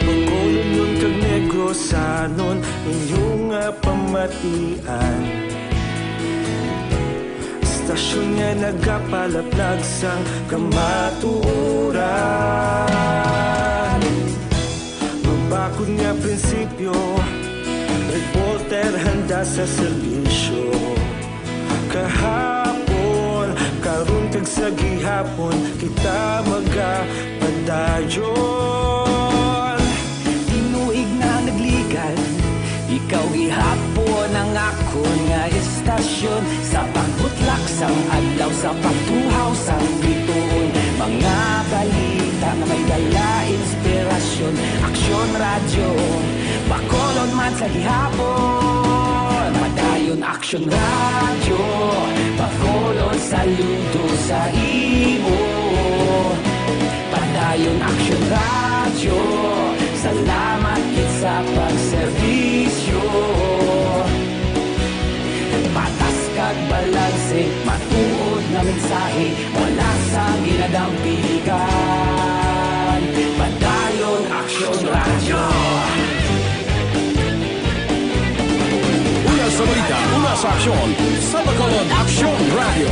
Bacolodnon kag Negrosanon, inyo nga pamatian. Istasyon nga nagapalaplag sang kamatuoran. Mabakod nga prinsipyo, reporter handa sa serbisyo. Kahapon, karon kag sa gihapon, kita magapadayon. Tinuig na nagligad, ikaw gihapon ang akon nga istasyon. Sa pagbutlak sang adlaw, sa pagtuhaw sang bituon, mga balita nga may dala inspirasyon. Aksyon Radyo, Bacolod man sa gihapon. Padayon Aksyon Radyo, Bacolod, saludo sa imo. Padayon Aksyon Radyo, salamat gid sa pagserbisyo. Patas kag balanse, matuod nga mensahe, wala sang ginadampigan. Padayon Aksyon Radyo. Una sa balita, una sa aksyon, sa Bacolod Aksyon Radyo.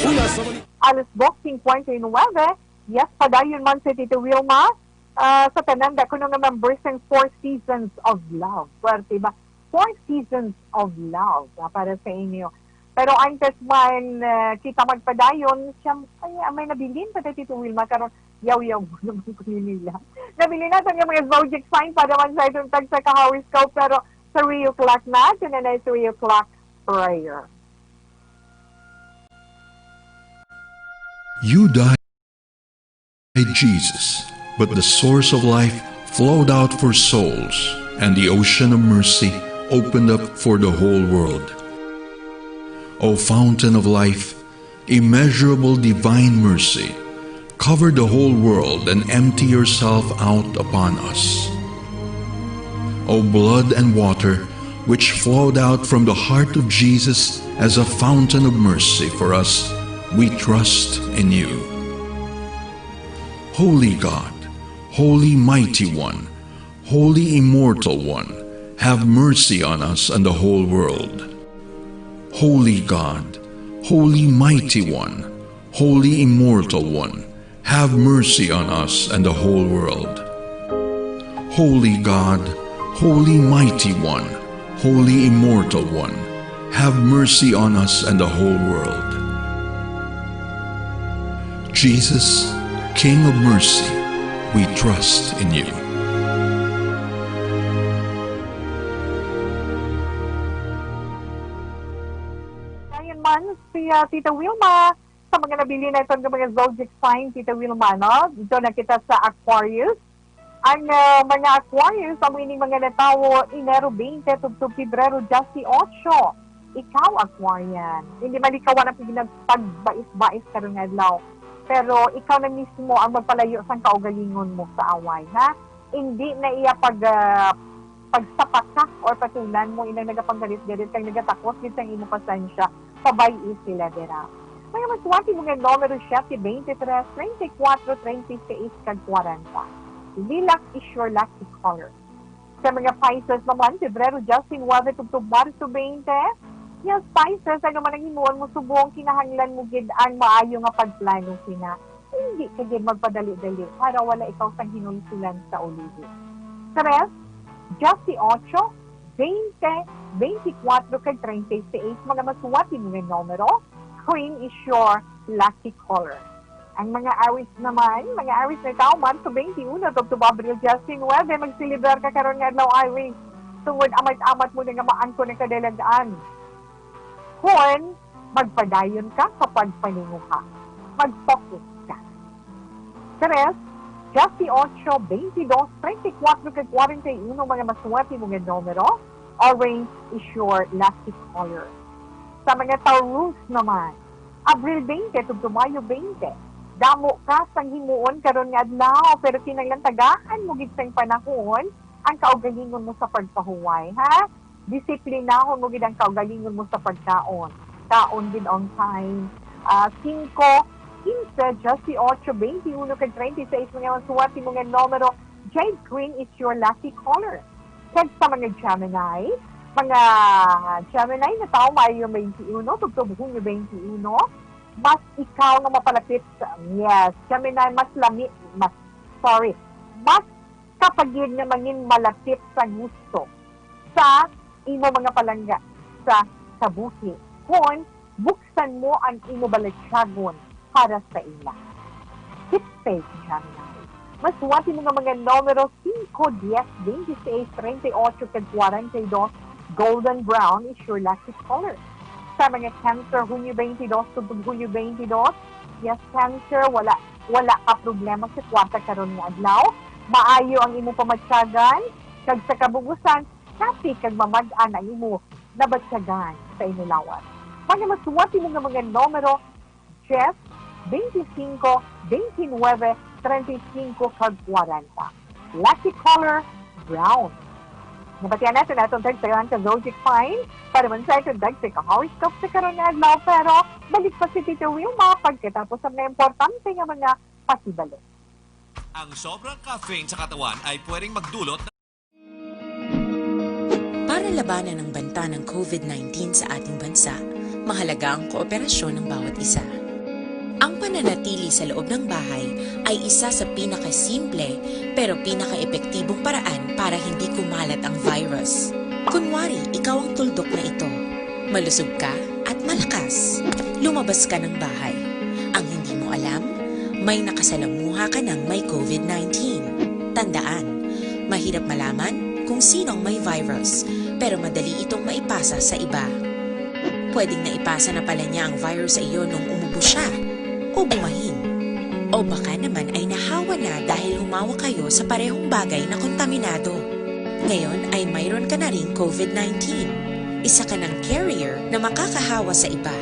Una sa balita. Alas dos cincuenta y nueve, yes, padayon man si Tito Wilma, ah, sa tanan, da kuno nga members sang Four Seasons of Love. Pwerte ba? Four Seasons of Love, ah, para sa inyo. Pero antes man, ah, kita magpadayon, siyempre, ah, may nabilin pa tayo, Tito Wilma, karon yaw-yaw mo naman ko ni nila. Nabilin natin yung mga zodiac sign para man sa itong tagsa ka Horoscope, pero Three o'clock na, ito na na three o'clock prayer. You died, Jesus, but the source of life flowed out for souls, and the ocean of mercy opened up for the whole world. O fountain of life, immeasurable divine mercy, cover the whole world and empty yourself out upon us. O blood and water, which flowed out from the heart of Jesus as a fountain of mercy for us, we trust in you. Holy God, Holy Mighty One, Holy Immortal One, have mercy on us and the whole world. Holy God, Holy Mighty One, Holy Immortal One, have mercy on us and the whole world. Holy God, Holy Mighty One, Holy Immortal One, have mercy on us and the whole world. Jesus, King of mercy, we trust in you. Dayon man si, ah, Tita Wilma, sa mga nabilin naton nga mga zodiac sign, Tita Wilma, no? Dito na kita sa Aquarius. Ang, ah, mga Aquarius, amo ining mga natawo Enero twenty tubtob Pebrero dieciocho. Ikaw, Aquarian, hindi man ikaw ang pinagpagbais-bais karon nga adlaw, pero ikaw na mismo ang magpalayo sang kaugalingon mo sa away, ha? Hindi na iya pag, ah, pagsapaka or patulan mo inang nagapanggarit-garit kag nagatakos gid sang imo pasensya. Pabay-i sila dira. Mga masuwati mo nga numero, siyete, twenty-three, treinta y cuatro, treinta y seis, kag kwarenta. Lilac is your lucky color. Sa mga Pisces naman, Pebrero diecinuebe tubtob Marso twenty. Yes, Pisces, ano man ang himuon mo subong, kinahanglan mo gid ang maayo nga pagplano sina. Hindi ka gid magpadali-dali para wala ikaw sang hinulsulan sa ulihi. Tres, dieciocho, veinte, veinticuatro, kag treinta y seis, mga masuwati mo nga numero, green is your lucky color. Ang mga Aries naman, mga Aries nga tawo Marso twenty-one tubtob Abril diecinuebe, magselebrar ka karon nga adlaw, Aries. Tungod amat-amat mo na nga maangkon ang kadalagan. Kon magpadayon ka sa pagpaninguha, mag-focus ka. Tres, dieciocho, veintidós, treinta y cuatro, kag kwarenta y uno, mga masuwati mo nga numero, orange is your lucky color. Sa mga Taurus naman, Abril twenty tubtob Mayo twenty, damo ka sang himuon karon nga adlaw, pero kinahanglan tagaan mo gid sang panahon ang kaugalingon mo sa pagpahuway, ha? Disiplinahon mo gid ang kaugalingon mo sa pagkaon. Kaon gid on time. Ah, singko, kinse, dieciocho, veintiuno, kag treinta y seis, mga masuwati mo nga numero, jade green is your lucky color. Kag sa mga Gemini, mga Gemini nga tawo Mayo twenty-one tubtob Hunyo twenty-one, mas ikaw nga mapalapit sa, yes, Gemini, mas lami, mas, sorry, mas ka pa gid nga mangin malapit sa gusto sa imo mga palangga sa kabuhi kon buksan mo ang imo balatyagon para sa ila. Keep faith, Gemini. Masuwati mo nga mga numero singko, dies, veintiseis, treinta y ocho, kag kwarenta y dos, golden brown is your lucky color. Sa mga Cancer, Hunyo twenty-two tubtob Hunyo twenty-two, yes, Cancer, wala, wala ka problema sa kwarta karon nga adlaw. Maayo ang imo pamatyagan, kag sa kabug-usan, happy kag mamag-an ang imo nabatyagan sa imo lawas. Mga masuwati mo nga mga numero, dies, veinticinco, veintinuebe, treinta y cinco, kag kwarenta. Lucky color, brown. Nabatian natin atong tagsayohan ka zodiac sign para man sa atong dagsa ka horoscope sa karon nga adlaw, pero balik pa si Tito Wilma pagkatapos sa mga importante nga mga pasibalo. Ang sobrang caffeine sa katawan ay pwedeng magdulot ng Para labanan ang banta ng covid nineteen sa ating bansa, mahalaga ang kooperasyon ng bawat isa. Ang pananatili sa loob ng bahay ay isa sa pinakasimple pero pinakaepektibong paraan para hindi kumalat ang virus. Kunwari, ikaw ang tuldok na ito. Malusog ka at malakas. Lumabas ka ng bahay. Ang hindi mo alam, may nakasalamuha ka ng may covid nineteen. Tandaan, mahirap malaman kung sino ang may virus. pero madali itong maipasa sa iba. Pwedeng naipasa na pala niya ang virus sa iyo nung umubo siya o bumahin. O baka naman ay nahawa na dahil humawak kayo sa parehong bagay na kontaminado. Ngayon ay mayroon ka na ring COVID nineteen. Isa ka ng carrier na makakahawa sa iba.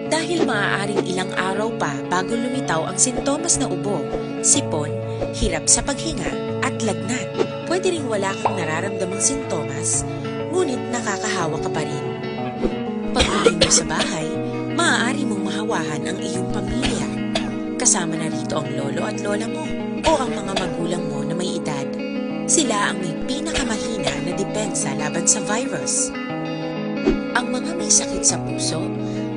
Dahil maaaring ilang araw pa bago lumitaw ang sintomas na ubo, sipon, hirap sa paghinga, at lagnat. Pwede ring wala kang nararamdamang sintomas, ngunit nakakahawa ka pa rin. Pag-uwi mo sa bahay, maaari mong mahawahan ang iyong pamilya. Kasama na rito ang lolo at lola mo o ang mga magulang mo na may edad. Sila ang may pinakamahina na depensa laban sa virus. Ang mga may sakit sa puso,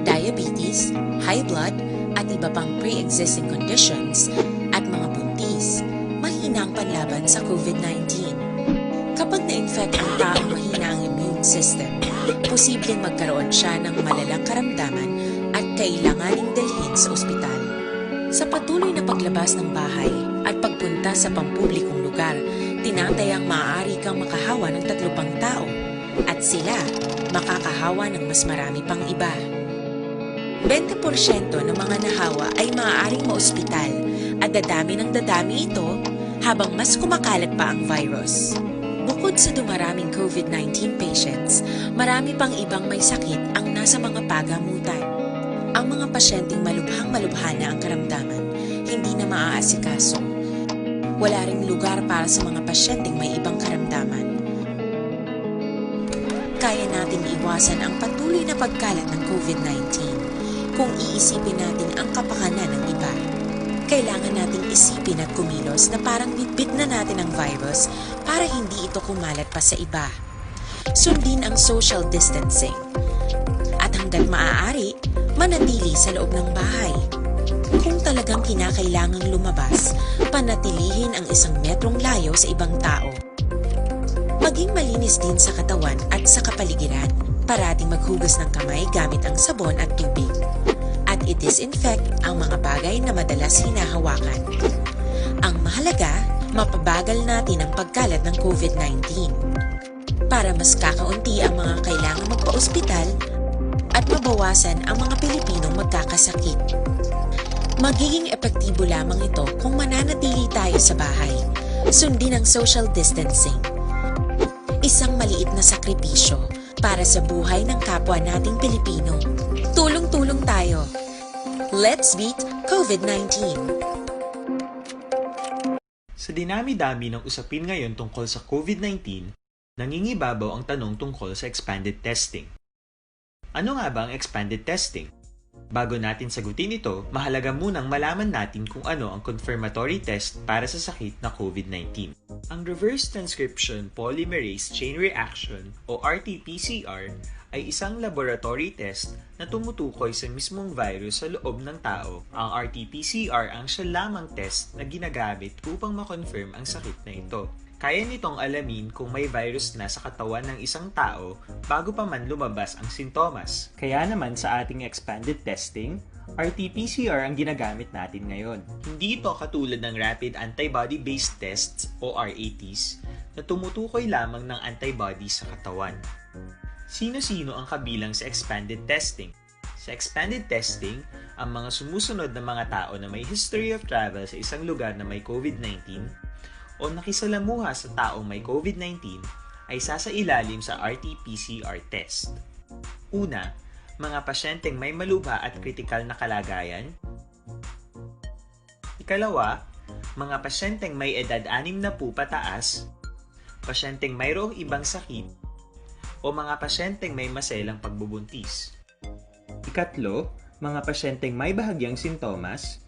diabetes, high blood, at iba pang pre-existing conditions, at mga buntis, mahina ang panlaban sa COVID nineteen. Kapag na-infect ang taong mahina ang immune system, posibleng magkaroon siya ng malalang karamdaman at kailanganing dalhin sa ospital. Sa patuloy na paglabas ng bahay at pagpunta sa pampublikong lugar, tinatayang maaari kang makahawa ng tatlo pang tao at sila makakahawa ng mas marami pang iba. Bente porsyento ng mga nahawa ay maaaring maospital at dadami ng dadami ito habang mas kumakalat pa ang virus. Bukod sa dumaraming COVID nineteen patients, marami pang ibang may sakit ang nasa mga pagamutan. Ang mga pasyenteng malubhang-malubha na ang karamdaman, hindi na maaasikaso. Wala ring lugar para sa mga pasyenteng may ibang karamdaman. Kaya nating iwasan ang patuloy na pagkalat ng COVID nineteen kung iisipin natin ang kapakanan ng iba. Kailangan nating isipin at kumilos na parang bitbit na natin ang virus para hindi ito kumalat pa sa iba. Sundin ang social distancing. At hanggat maaari, manatili sa loob ng bahay. Kung talagang kinakailangang lumabas, panatilihin ang isang metrong layo sa ibang tao. Maging malinis din sa katawan at sa kapaligiran. Parating maghugas ng kamay gamit ang sabon at tubig. At i-disinfect ang mga bagay na madalas hinahawakan. Ang mahalaga, mapabagal natin ang pagkalat ng COVID nineteen. Para mas kakaunti ang mga kailangang magpa-ospital at mabawasan ang mga Pilipinong magkakasakit. Magiging epektibo lamang ito kung mananatili tayo sa bahay. Sundin ang social distancing. Isang maliit na sakripisyo para sa buhay ng kapwa nating Pilipino. Tulong-tulong tayo. Let's beat COVID nineteen. Sa dinami-dami ng usapin ngayon tungkol sa COVID nineteen, nangingibabaw ang tanong tungkol sa expanded testing. Ano nga ba ang expanded testing? Bago natin sagutin ito, mahalaga munang malaman natin kung ano ang confirmatory test para sa sakit na COVID nineteen. Ang reverse transcription polymerase chain reaction o R T P C R ay isang laboratory test na tumutukoy sa mismong virus sa loob ng tao. Ang R T P C R ang siya lamang test na ginagamit upang ma-confirm ang sakit na ito. Kaya nitong alamin kung may virus na sa katawan ng isang tao bago pa man lumabas ang sintomas. Kaya naman sa ating expanded testing, R T P C R ang ginagamit natin ngayon. Hindi ito katulad ng rapid antibody-based tests o R A Ts na tumutukoy lamang ng antibodies sa katawan. Sino-sino ang kabilang sa expanded testing? Sa expanded testing, ang mga sumusunod na mga tao na may history of travel sa isang lugar na may COVID nineteen o nakisalamuha sa taong may COVID nineteen ay sasailalim sa R T P C R test. Una, mga pasyenteng may malubha at kritikal na kalagayan. Ikalawa, mga pasyenteng may edad anim na pupataas, pasyenteng mayroong ibang sakit, o mga pasyenteng may maselang pagbubuntis. Ikatlo, mga pasyenteng may bahagyang sintomas.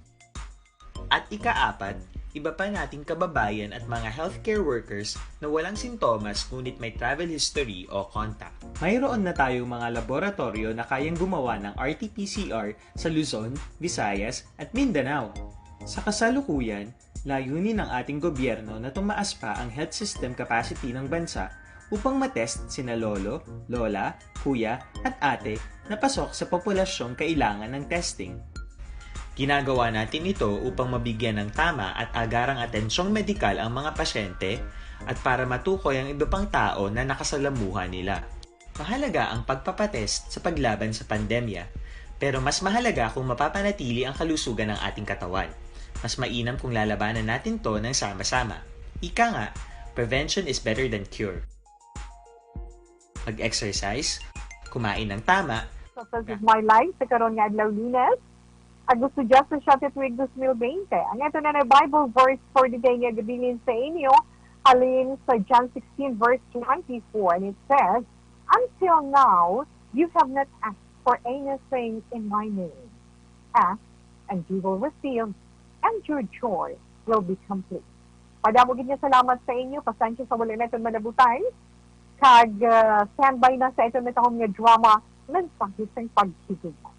At ikaapat, iba pa nating kababayan at mga healthcare workers na walang sintomas ngunit may travel history o contact. Mayroon na tayong mga laboratoryo na kayang gumawa ng R T P C R sa Luzon, Visayas, at Mindanao. Sa kasalukuyan, layunin ng ating gobyerno na tumaas pa ang health system capacity ng bansa upang matest sina lolo, lola, kuya, at ate na pasok sa populasyong kailangan ng testing. Ginagawa natin ito upang mabigyan ng tama at agarang atensyong medikal ang mga pasyente at para matukoy ang iba pang tao na nakasalamuha nila. Mahalaga ang pagpapatest sa paglaban sa pandemya, pero mas mahalaga kung mapapanatili ang kalusugan ng ating katawan. Mas mainam kung lalabanan natin 'to ng sama-sama. Ika nga, "Prevention is better than cure." Mag-exercise, kumain ng tama, So, this is my life sa karon nga adlaw, Lunes, Agosto diyes, siyete tuig dos mil bente. Ang ato na nga Bible verse for the day nga gabilin sa inyo halin sa John sixteen verse twenty-four, and it says, "Until now, you have not asked for anything in my name. Ask, and you will receive, and your joy will be complete." Madamo gid nga salamat sa inyo. Pasensya sa wala naton malabutan. Kag, ah, standby na sa aton natahom nga drama, Mensahe sang Paghigugma.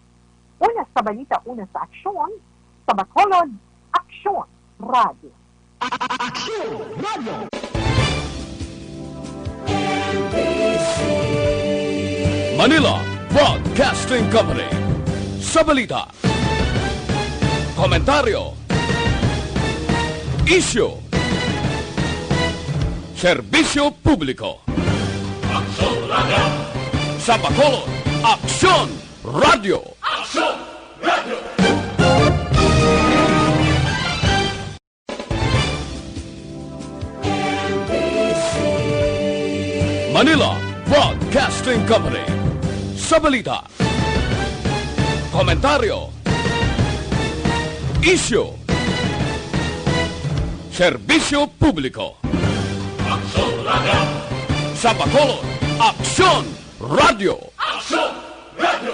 Una sa balita, una sa aksyon, sa Bacolod, Aksyon Radio. Aksyon Radio. Manila Broadcasting Company. Sa balita, komentaryo, isyu, serbisyo publiko. Aksyon Radio. Sa Bacolod, Aksyon Radio. Aksyon Radio. Manila Broadcasting Company. Sa balita, komentaryo, isyu, serbisyo publiko. Aksyon Radio. Sa Bacolod, Aksyon Radio. Aksyon Radio.